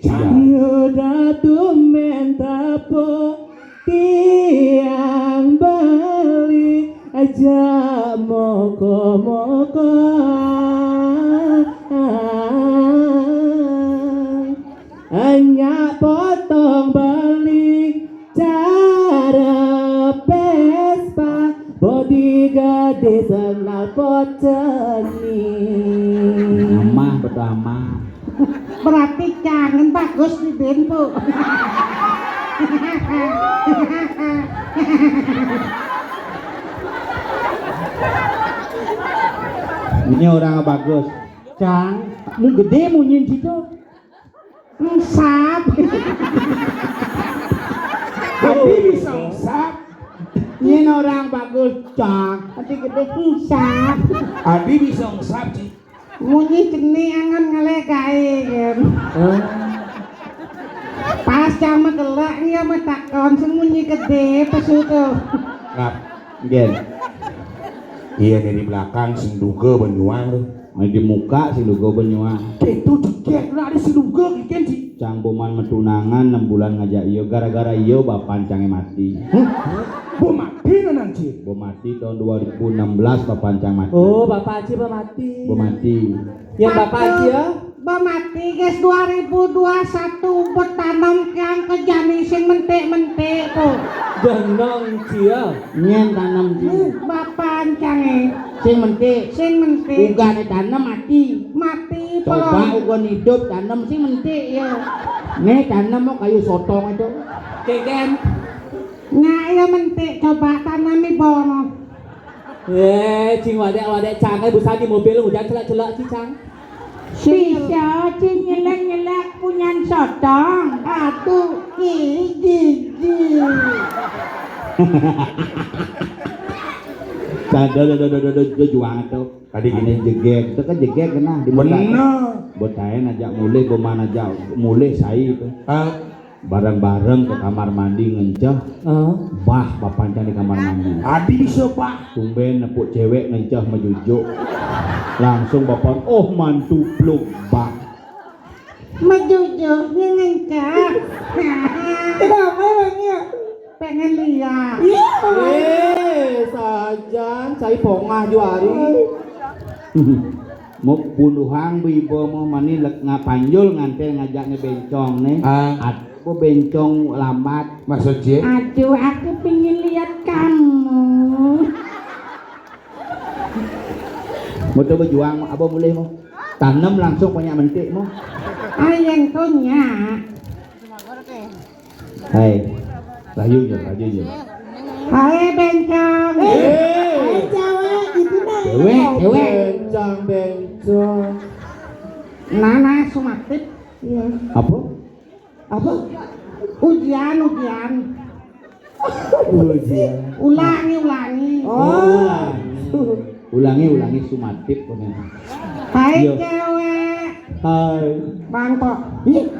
Iya. Yo datu mentapo tiang beli aja moko-moko. Hanya potong beli cara Vespa, bodi gede sendal poteni. Amah, betul amah. Berarti kangen bagus di Denpo. Ini orang bagus. Cang, mu gede munyin situ. Engsap. Adi bisa engsap. Ini orang bagus, Cang. Adi gede engsap. Adi bisa engsap, Ci. Munyi keni angan ngelek gae, kan. Oh. Pas cang megelak, iya metakon, sing munyi gede, pesu tuh. Ngap, Gen. Iya nih di belakang, sing duga benyuang tuh. Nah, di muka sing duga benyuang. Itu jegek, nah ada sing duga, Gen, Ci. Cang boman metunangan enam bulan ngajak iyo, gara-gara iyo bapan cange mati. Hah? Bo mati nanang, Ci? Bo mati tahun dua ribu enam belas, bapan cang mati. Oh, bapak Aci bo mati. Bo mati. Ya, bapak Aci ya? Bo mati, guys, dua ribu dua satu, betanam yang ke jani sing mentik-mentik tuh. Jeneng Ci ya? Nyen tanam, Ci. Bapan cange. Sing mentik. Sing mentik. Uga ne tanam mati. Mati. Coba pelong. Uga hidup tanam sing mentik ya. Nih tanam mau kayu sotong itu. Keken. Nah, iya mentik, coba tanami bono. Eh, cing wadek-wadek cang, eh, busa di mobil hujan celak-celak sih cang. Bisa cing nyelek-nyelek punyan sotong. Aduh, ih, jijik. Kada, kada, kada, kada, kada juang tuh. Tadi gini. Ane jegeg, itu kan jegeg kena di muka. Bener. Botaen aja mulih, boman aja mulih sai itu. Ah. Bareng-bareng ke kamar mandi ngenceh. Ah. Bah, bapancang di kamar mandi. Adi bisa, Pak. Tumben nepuk cewek ngenceh mejujuk. Langsung bapan, oh mantu pluk, bah. Mejujuk, ngenceh. Kenapa emangnya? Pengen lihat. Iya. Eh, sajan, cai pongah juari. Mau bunuhang bu ibu mau mani lek ngapanjul nganten ngajaknya bencong nih. Ah. Ada bu bencong lambat. Maksud Ci? Aduh, aku pingin lihat kamu. Mau coba juang, apa boleh mau? Tanam langsung punya mentik mau. Ayang tuh nyak. Hai. Rayu je, rayu je. Hai, bencong. Eh. Hai, cewek, gitu nah. Cewek, cewek. Bencong, bencong. Nana sumatif. Iya. Apa? Apa? Ujian, ujian. Ujian. Ulangi, ulangi. Oh, ulangi. Ulangi, ulangi sumatif kono. Hai, iya. Cewek. Hai. Bangkok. Ih.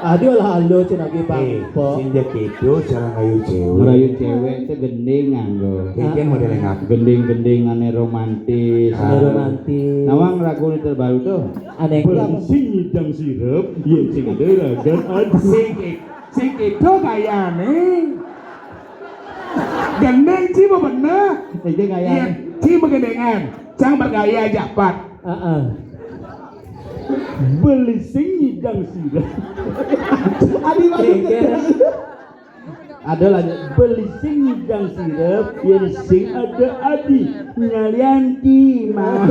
Aduh, lah, halo, cenah ge. Eh, bangkok. Sing jak itu cara ngayu cewek. Ngerayu cewek teh gending nganggo. Iki model ngap. Gending-gending ane romantis. Ane romantis. Nawang lagu ini terbaru tuh. Ane apa? Sing nyidang sirep, yen sing ada ragan ada. Sing, sing itu gayane. Gendeng, Ci, apa bener? Itu gayane. Iya, Ci, begendengan. Cang bergaya aja, Pat. Heeh. Beli sing nyidang sirep. Adi, waduh, ada lagi. Beli sing nyidang sirep, yen sing ada adi. Ngalianti, mah.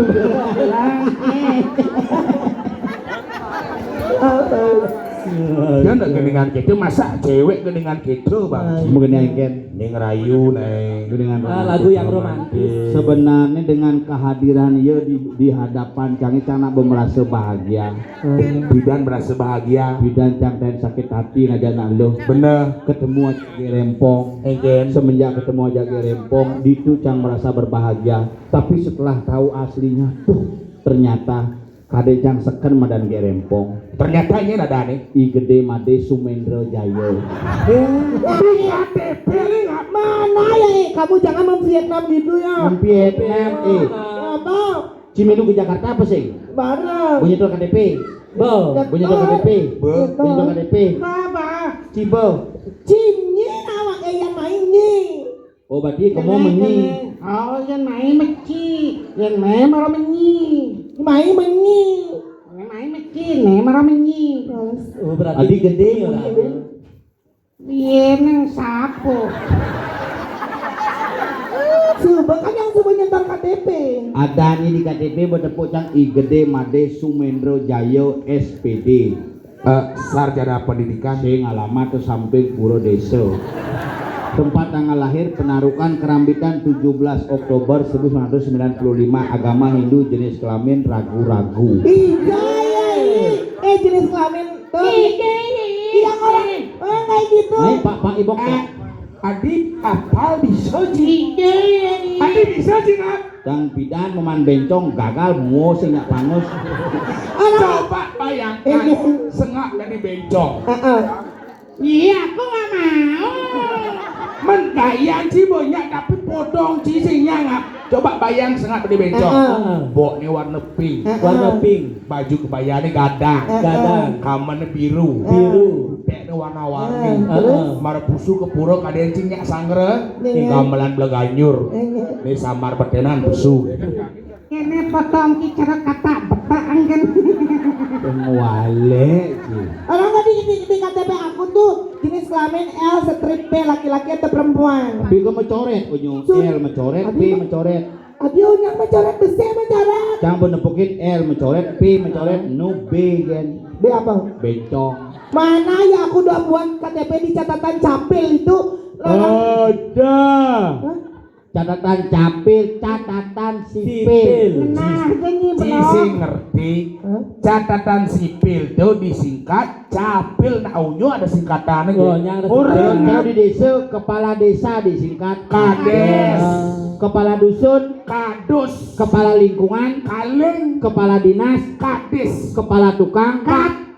Ya ndak gendingan gitu, masa cewek gendingan gitu, Bang? Mungkin yang kan. Ning rayu, Neng. Dengan ah, lagu yang romantis. Sebenarnya dengan kehadiran iya di, di hadapan Cang, Cang nak merasa bahagia. Hmm. Bidan merasa bahagia. Bidan Cang dan sakit hati ngajak nak lo. Bener. Ketemu aja di Rempong. Engken. Semenjak ketemu aja di Rempong, ditu Cang merasa berbahagia. Tapi setelah tahu aslinya, tuh ternyata Kadé cang seken madan Gé Rempong. Ternyata ini ada nih. I Gedé Madé Sumendra Jaya. Di K T P ini nggak mana ya? Eh, kamu jangan memvietnam gitu ya. Memvietnam, eh. Apa? Cimilu ke Jakarta apa sih? Bareng. Punya tuh K T P. Bo. Punya tuh K T P. Bo. Punya tuh K T P. Apa? Cibo. Cimnya awak yang main nih. Oh, berarti kamu menyi. Oh, yang main meci. Yang main baru menyi. Main menyi. Yang main meci, nih baru menyi. Oh, berarti adi gedé ya. Iya, nang sapo. Coba kan yang coba nyetor K T P. Ada nih di K T P bertepuk cang I Gedé Madé Sumendro Jayo S P D. Eh, sarjana pendidikan. Sing alamat tuh samping pura desa. Tempat tanggal lahir penarukan Kerambitan tujuh belas Oktober seribu sembilan ratus sembilan puluh lima, agama Hindu, jenis kelamin ragu-ragu. Iya, iya, iya. Eh, jenis kelamin tuh. Iya, iya, iya. Iya, orang, orang kayak gitu. Baik, Pak, Pak Ibok, Pak. Adi apal bisa, Ji? Adi bisa, Ji, nak? Dang bidan meman bencong gagal, muo sing nyak pangus. Coba bayangkan, sengak dari bencong. Heeh. Iya, aku nggak mau. Men gaya, Ji, banyak tapi potong, Ji, sing nyangap. Coba bayang sengak dari bencong. Heeh. Bok ni warna pink. Heeh. Warna pink. Baju kebayane gadang. Heeh. Gadang. Kamane biru. Biru. Tekne warna-warni. Heeh, terus? Mara pusu ke pura kadang cing nyak sangre. Iya. Gamelan bleganyur. Iya. Ini samar betenan pusu. Ini potong ki cara kata betak anggen. Wale ki. Orang tadi di, di K T P aku tuh jenis kelamin L strip P, laki-laki atau perempuan. Tapi kok mencoret, unyu L mencoret, P mencoret. Aduh, yang mencoret besi mencoret. Cang pun nepukin L mencoret, P mencoret, nu B kan. B apa? Bencong. Mana ya aku udah buat K T P di catatan capil itu. Ada. Hah? Catatan capil, catatan sipil. Sipil. Nah, ini Ci belum. Sing ngerti. Hah? Catatan sipil tuh disingkat capil. Nah, unyu ada singkatannya. Oh, gitu. Nyang ada singkatan. Kalau di desa, kepala desa disingkat kades. Kepala dusun, kadus. Kepala lingkungan, kaling. Kepala dinas, kadis. Kepala tukang, kat.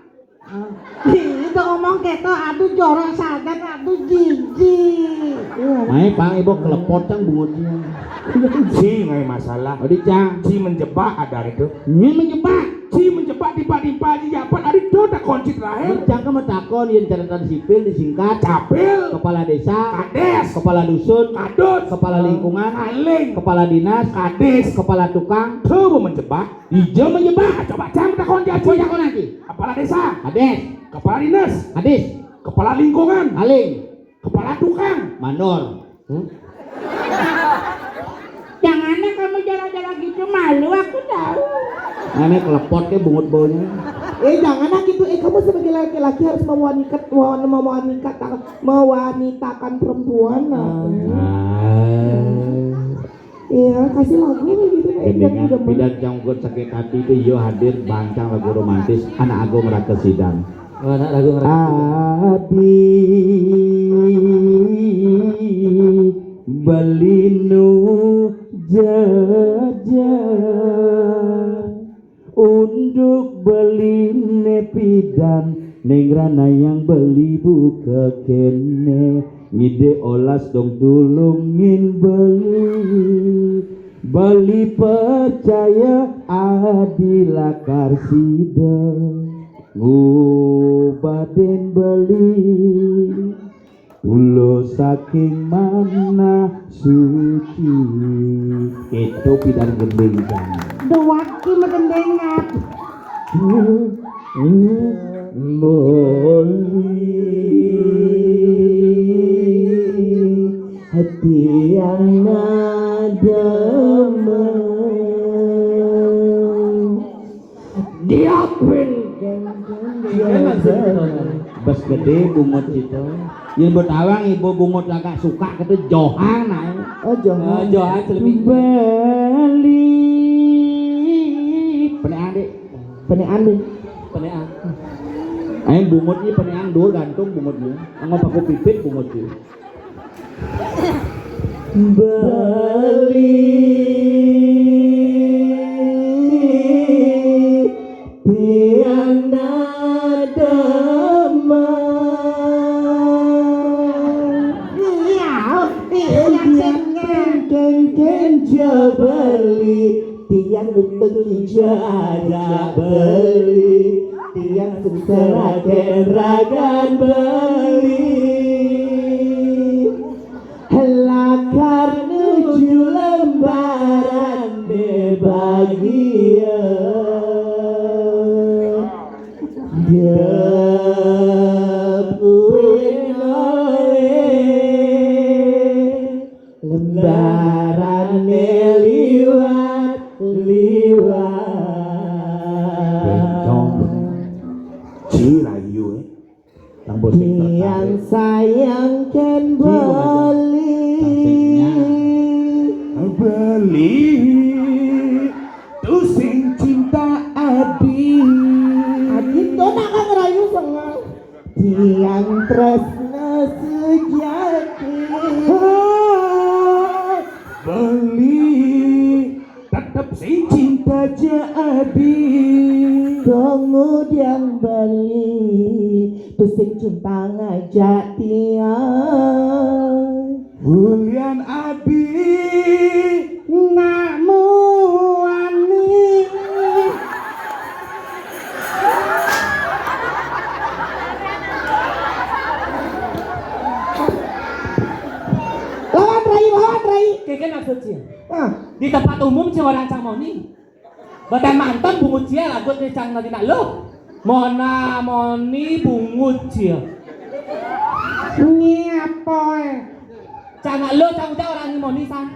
Ih, itu ngomong keto, aduh jorok saja, aduh jijik. Iya. Mae pang ibu kelepot cang bungutnya. Ci ngai masalah. Adi cang. Ci menjebak ada itu. Ini menjebak. Ci menjebak tiba-tiba aja japat ada itu tak kunci terakhir. Cang kamu takon yang catatan sipil disingkat. Capil. Kepala desa. Kades. Kepala dusun. Kadus. Kepala lingkungan. Kaling. Kepala dinas. Kadis. Kepala tukang. Coba menjebak. Ijo menjebak. Coba cang takon dia. Apa takon lagi? Kepala desa. Kades. Kepala dinas. Kadis. Kepala lingkungan. Kaling. Kepala tukang. Mandor. Hmm? Jangan kamu jalan-jalan gitu, malu aku tahu. Nenek kelepot ke bungut baunya. Eh, jangan gitu. Eh, kamu sebagai laki-laki harus memanikan, memanikan, mewanitakan perempuan. Nah. Ah. Iya, kasih lagu gitu. Gendingan bidan cangkut sakit hati itu yo hadir bancang lagu romantis Anak Agung Raka Sidang. Oh, anak lagu ngerti. Adi beli nu jajan. Unduk beli nepidan, neng rana yang beli buka kene. Ngide olas dong tulungin beli. Beli percaya adila karsida. Ngubaden beli. Tulo saking mana suci. Itu pidan gending kan. Dewaki megendengan. Beli hati yang nadama. Diapin. Bes gede bungut itu. Yang bertawang ibu bungut agak suka kata Johan nah. Oh, Johan. Oh, Johan lebih. Beli. Penean deh. Penean deh. Penean. Ayo bungut ini penean dua gantung bungut ini. Sama paku pipit bungut ini. Beli Yang nadama. Iya, iya, iya. Kengkeng jabali, tiang untuk dijajak beli, tiang sengsara keragan beli. Lakar nuju lembaran bahagia. Dep uwin oleh lembarane liwat-liwat. Bencong. Ci rayu, eh. Yang sayang ken beli. Beli. Tusing cinta adi. Adi to nak ngerayu sengal. Tiang tresna sejati. Beli. Tetep sing cinta jadi. Kemudian beli, tu sing cinta ngajak tiang. Ulian adi. Nak muani. Lawan rai, lawan rai. Keke maksud sih. Di tempat umum sih orang cang moni. Badan mantan bungut sia lagut ni cang nadina lo. Mona moni bungut sia. Ni apa eh? Cang lo cang udah orang ni moni san.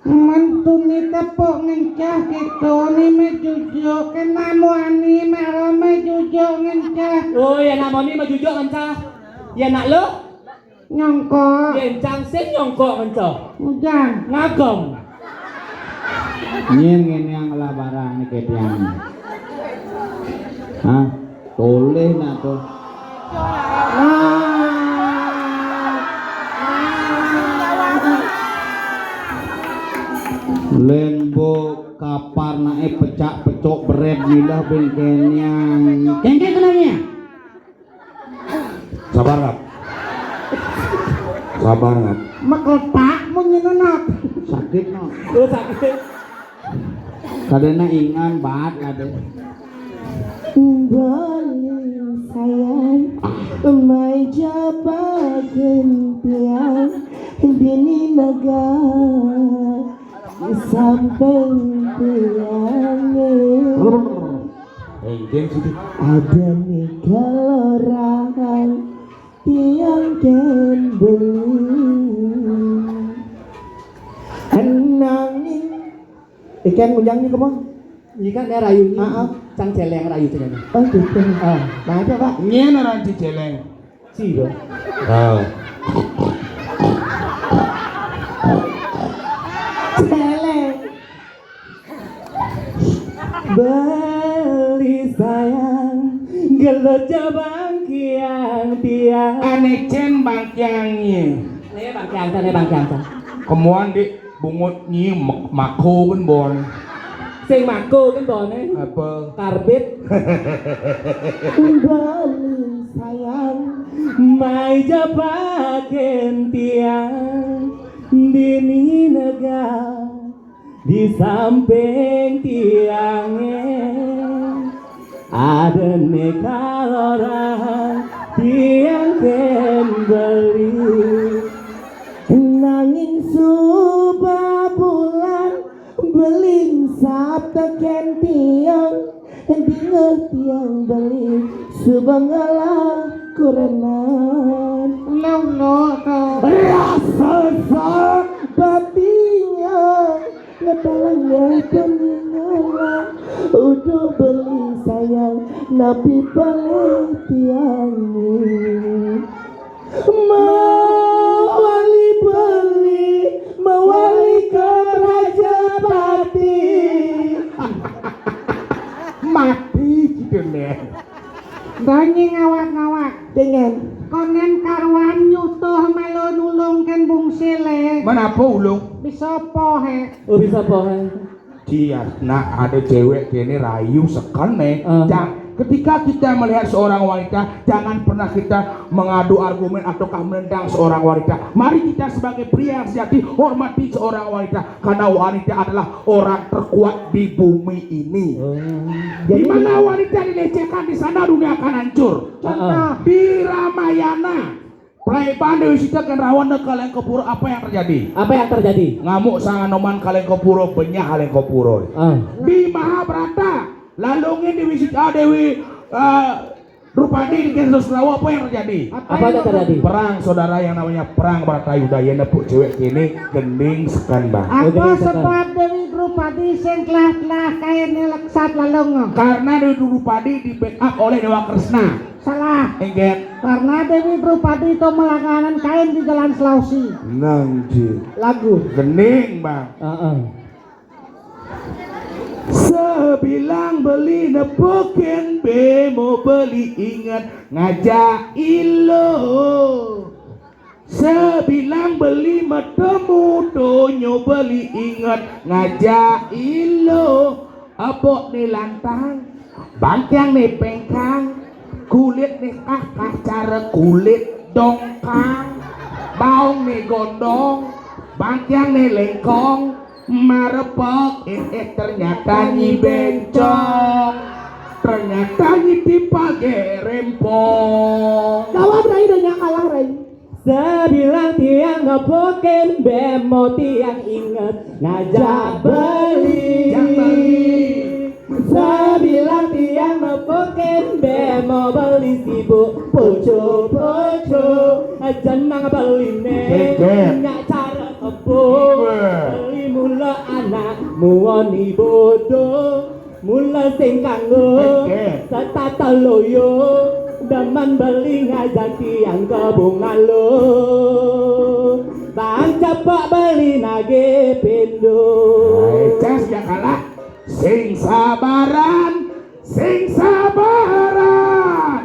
Mentuni tepuk ngencah gitu ni me jujuk kena muani mero me jujuk ngencah. Oh ya nak moni me jujuk ngencah. Ya nak lo. Nyongkok. Yen cang sing nyongkok ngenco. Ujan. Ngagem. Nyen ngene yang ngelah barang ni kedian. Hah? Toleh nak tu. Lembo kapar nae pecak pecok beret milah bengkenian. Kengke kenanya. Sabar, Nat. Sabar, Nat. Makletak munyi nenat. Sakit, Nat. Oh, sakit. Kadena ingan bat ada. Bali sayang, mai jabakeun tiang dini naga samping tiange. Engkén sih. Ada nih keloraan tiang ken beli. Nanging ikan ngujang nih kemah. Ikan ya rayu nih. Cang celeng rayu cenah. Oh gitu. Ah, nah itu Pak. Nyen orang Ciceleng. Sira. Ah. Celeng. Beli sayang, gelut jabang kiang tiang. Ane cen bangkiangnya. Ane bangkiang, ane bangkiang. Kemuan di bungut nyi mek-, mako kan bon. Sing mako kan bone. Apa? Karbit. Bali sayang. Mai jabaken tiang dini nega di samping tiange. Ada ne kalorang tiang ken beli. Nanging suba bulan belingsap teken tiang, dingeh tiang beli suba ngalah kurenan. Ulah, ulah, tuh. Rasa sak batinya ngetalanya peningalan. Udah beli sayang, napi beli tiang ni. Mawali beli, mawali ke Prajapati. Mati gitu nih. Banyi ngawak-ngawak. Dengan. Konen karuan nyutuh melu nulungkan bungsile. Mana apa ulung? Bisa apa he? Oh, bisa apa he? Cias, nak ada cewek kene rayu seken nih. Ah. Cang, Ketika kita melihat seorang wanita, jangan pernah kita mengadu argumen ataukah menentang seorang wanita. Mari kita sebagai pria sejati hormati seorang wanita, karena wanita adalah orang terkuat di bumi ini. Di mana wanita dilecehkan, di sana dunia akan hancur. Contoh, di Ramayana, Pelaibane Wisita kan Rawana Kalengkapura, apa yang terjadi? Apa yang terjadi? Ngamuk sang Anoman Kalengkapura, benyah Kalengkapura. Ah. Di Mahabharata, lalunge Dewi Sita, Dewi, eh, Drupadi di Kesel Selawa, apa yang terjadi? Apa yang terjadi? Perang saudara yang namanya perang Bratayuda, yang nepuk cewek kene gending sekan, Bang. Apa sebab Dewi Drupadi sing telah-telah kain leksat lalung? Karena Dewi Drupadi di backup oleh Dewa Kresna. Salah. Engget. Karena Dewi Drupadi itu melanganan kain di Jalan Sulawesi. Nang ji. Lagu. Gending, Bang. Heeh. Sebilang beli nepukin bemo beli inget ngajak ilo. Sebilang beli metemu donyo beli inget ngajak ilo. Abok ni lantang, bangkiang ni pengkang, kulit ni kakah cara kulit dongkang, baong ni gondong, bangkiang ni lengkong, marepok, eh, eh, ternyata nyi bencong. Ternyata nyi timpal gerempong. Kawan Rai, dah nyak kalah, Rai. Sebilang tiang nepukin bemo tiang inget ngajak beli. Ngajak beli. Sebilang tiang nepukin bemo beli sibuk poco-poco. Jenang beli ne. Geget. Nyak cara kebo. Weh. Beli mula anak muoni bodoh. Mula sing kanggo setata loyo, demen beli ngajak tiang ke Bungalo. Bang cepok beli nage pindo. Ae, cas ya kalah. Sing sabaran, sing sabaran.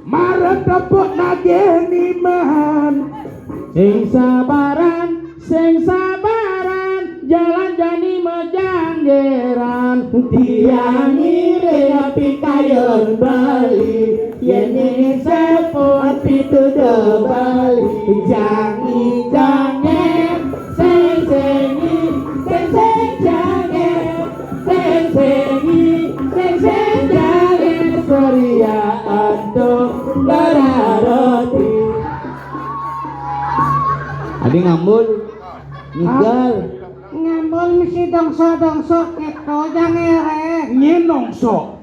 Maren tepuk nage niman. Sing sabaran, sing sabaran, jalan jani mejanggeran. Tiang ngiring pikayun Bali, yen ning sepon pituduh Bali. Jangi jangen, sing sengi, sing sing jangen. Sing sengi, sing sing jare Surya antuk lara roti. Adi ngambul, ngigal. Ngambul mesti dongsok-dongsok gitu, jangan ngere. Nyen dongsok.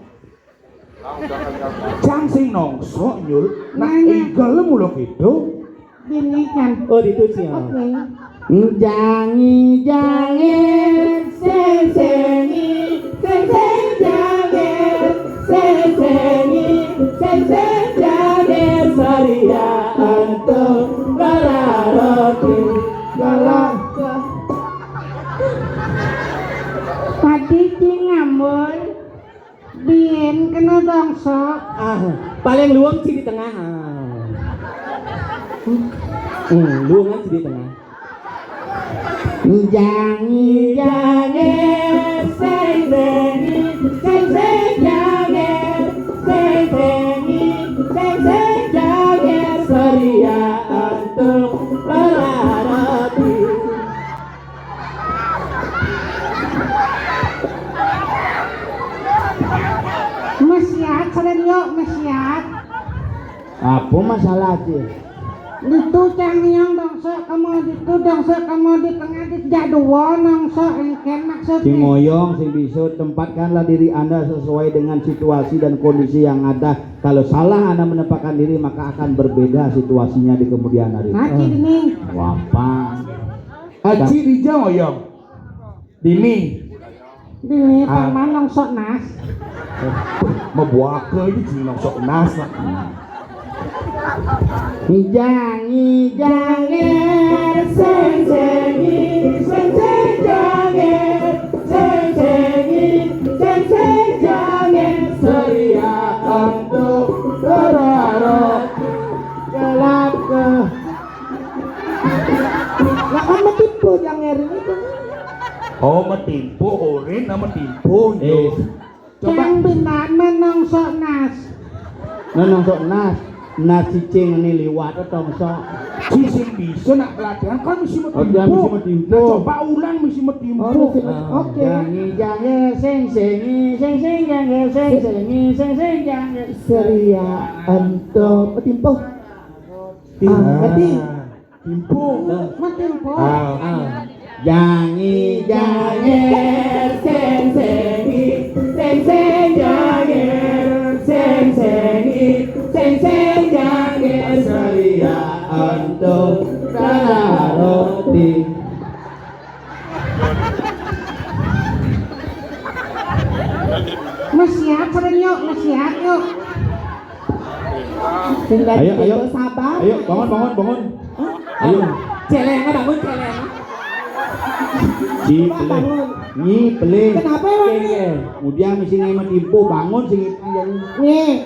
Cang sing nongsok, Nyul. Nak igel mula gitu. Dini kan. Oh, ditu sih. Oke. Jangi jangi sing sengi, sing sing jangi, sing sengi, sing sing jangi, Surya antuk lara roti. Galak. Padi cing ngambul. Biyen kena dongsok. Ah, paling luwung sing di tengah. Ah. Hmm, luwungan sing di tengah. Jangi jange sing sengi, sing sing jange, sing sengi, sing sing jange, Surya antuk lara roti. Mesiat, sering yuk, mesiat. Apa masalah sih? Ditu cang niang dongsok kamu, ditu dongsok kamu, di tengah di jadwal dongsok engken maksudnya. Sing ngoyong, sing bisu, tempatkanlah diri Anda sesuai dengan situasi dan kondisi yang ada. Kalau salah Anda menempatkan diri, maka akan berbeda situasinya di kemudian hari. Nah, cik ini. Wampang. Aci Rijal ngoyong. Dini. Dini, ah. Paman nongsok nas. Mebuaka ini sing nongsok nas. Jangi jange sing sengi, sing sing jange, sing sengi, sing sing jange, Surya antuk lara roti. Gelap ke. Lah kan metimpo jange ini. Oh, metimpo, orin nama timpo, yo. Eh. Coba. Kang Bintang menungso nas. Menungso nas. Nas cicing ini liwat atau mesok. Cicing bisa nak pelatihan kan mesti mau. Oh, dia mesti mau timpuk. Nah, coba ulang mesti mau timpuk. Oh, mesti mau. Ah, oke. Jangi, jangi, sing, singi, sing, sing, jangi, sing, singi, sing, sing, jangi. Seria ento petimpuh. Ah, berarti. Timpuk. Makin po. Ah, ah. Jangi, jangi, sing, singi, sing, sing, jangi, sing, singi, sing, sing, jangi, seria untuk roti. Mas siap, pada yuk, mas siap yuk. Ayo, ayo. Sabar. Ayo, bangun, bangun, bangun. Ayo. Celeng, bangun, celeng. Ci, pelih. Nyi, pelih. Kenapa, Bang? Kemudian mesti ngai mah timpuk, bangun sing. Nih.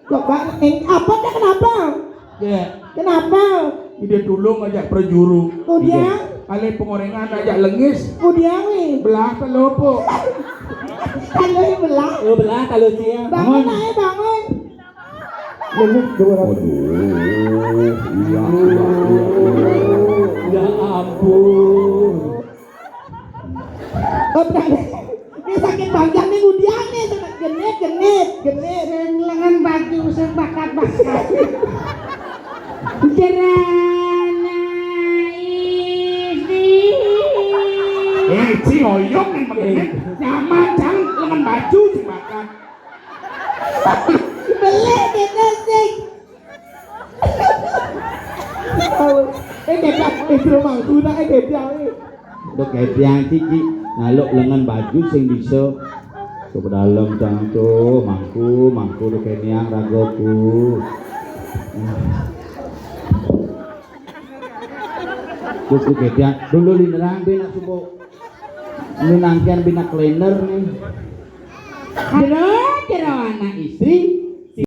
Coba, eh, apa dah kenapa? Ya. Kenapa? Ide tulung ajak prajuru. Kemudian? Iya. Ale pengorengan ajak lengis. Kemudian, nih. Belah telo po. Kalau belah. Oh, belah kalau sia. Bangun, bangun. Ayo, bangun. Waduh, iya, iya, iya, iya. Ya ampun. Oh, benar. Ini sakit panjang nih, udian nih, genit, genit, genit. Sing lengan baju, sing bakat-bakat. Jerana isi. Eh, ci oyong nih begini. Nyaman, jangan lengan baju, sing bakat. Beli gitu sih. Eh, kepiang, eh, jero mangku, nak, eh, kepiang, eh. Untuk kepiang, Ci, Ci. Ngaluk lengan baju sing bisa. Ke dalam, cangco, mangku, mangku, untuk kepiang, ragoku. Kuku kepiang, dulu linerang, benak subuh. Minangkian bina kalender nih. Jero, jero anak istri.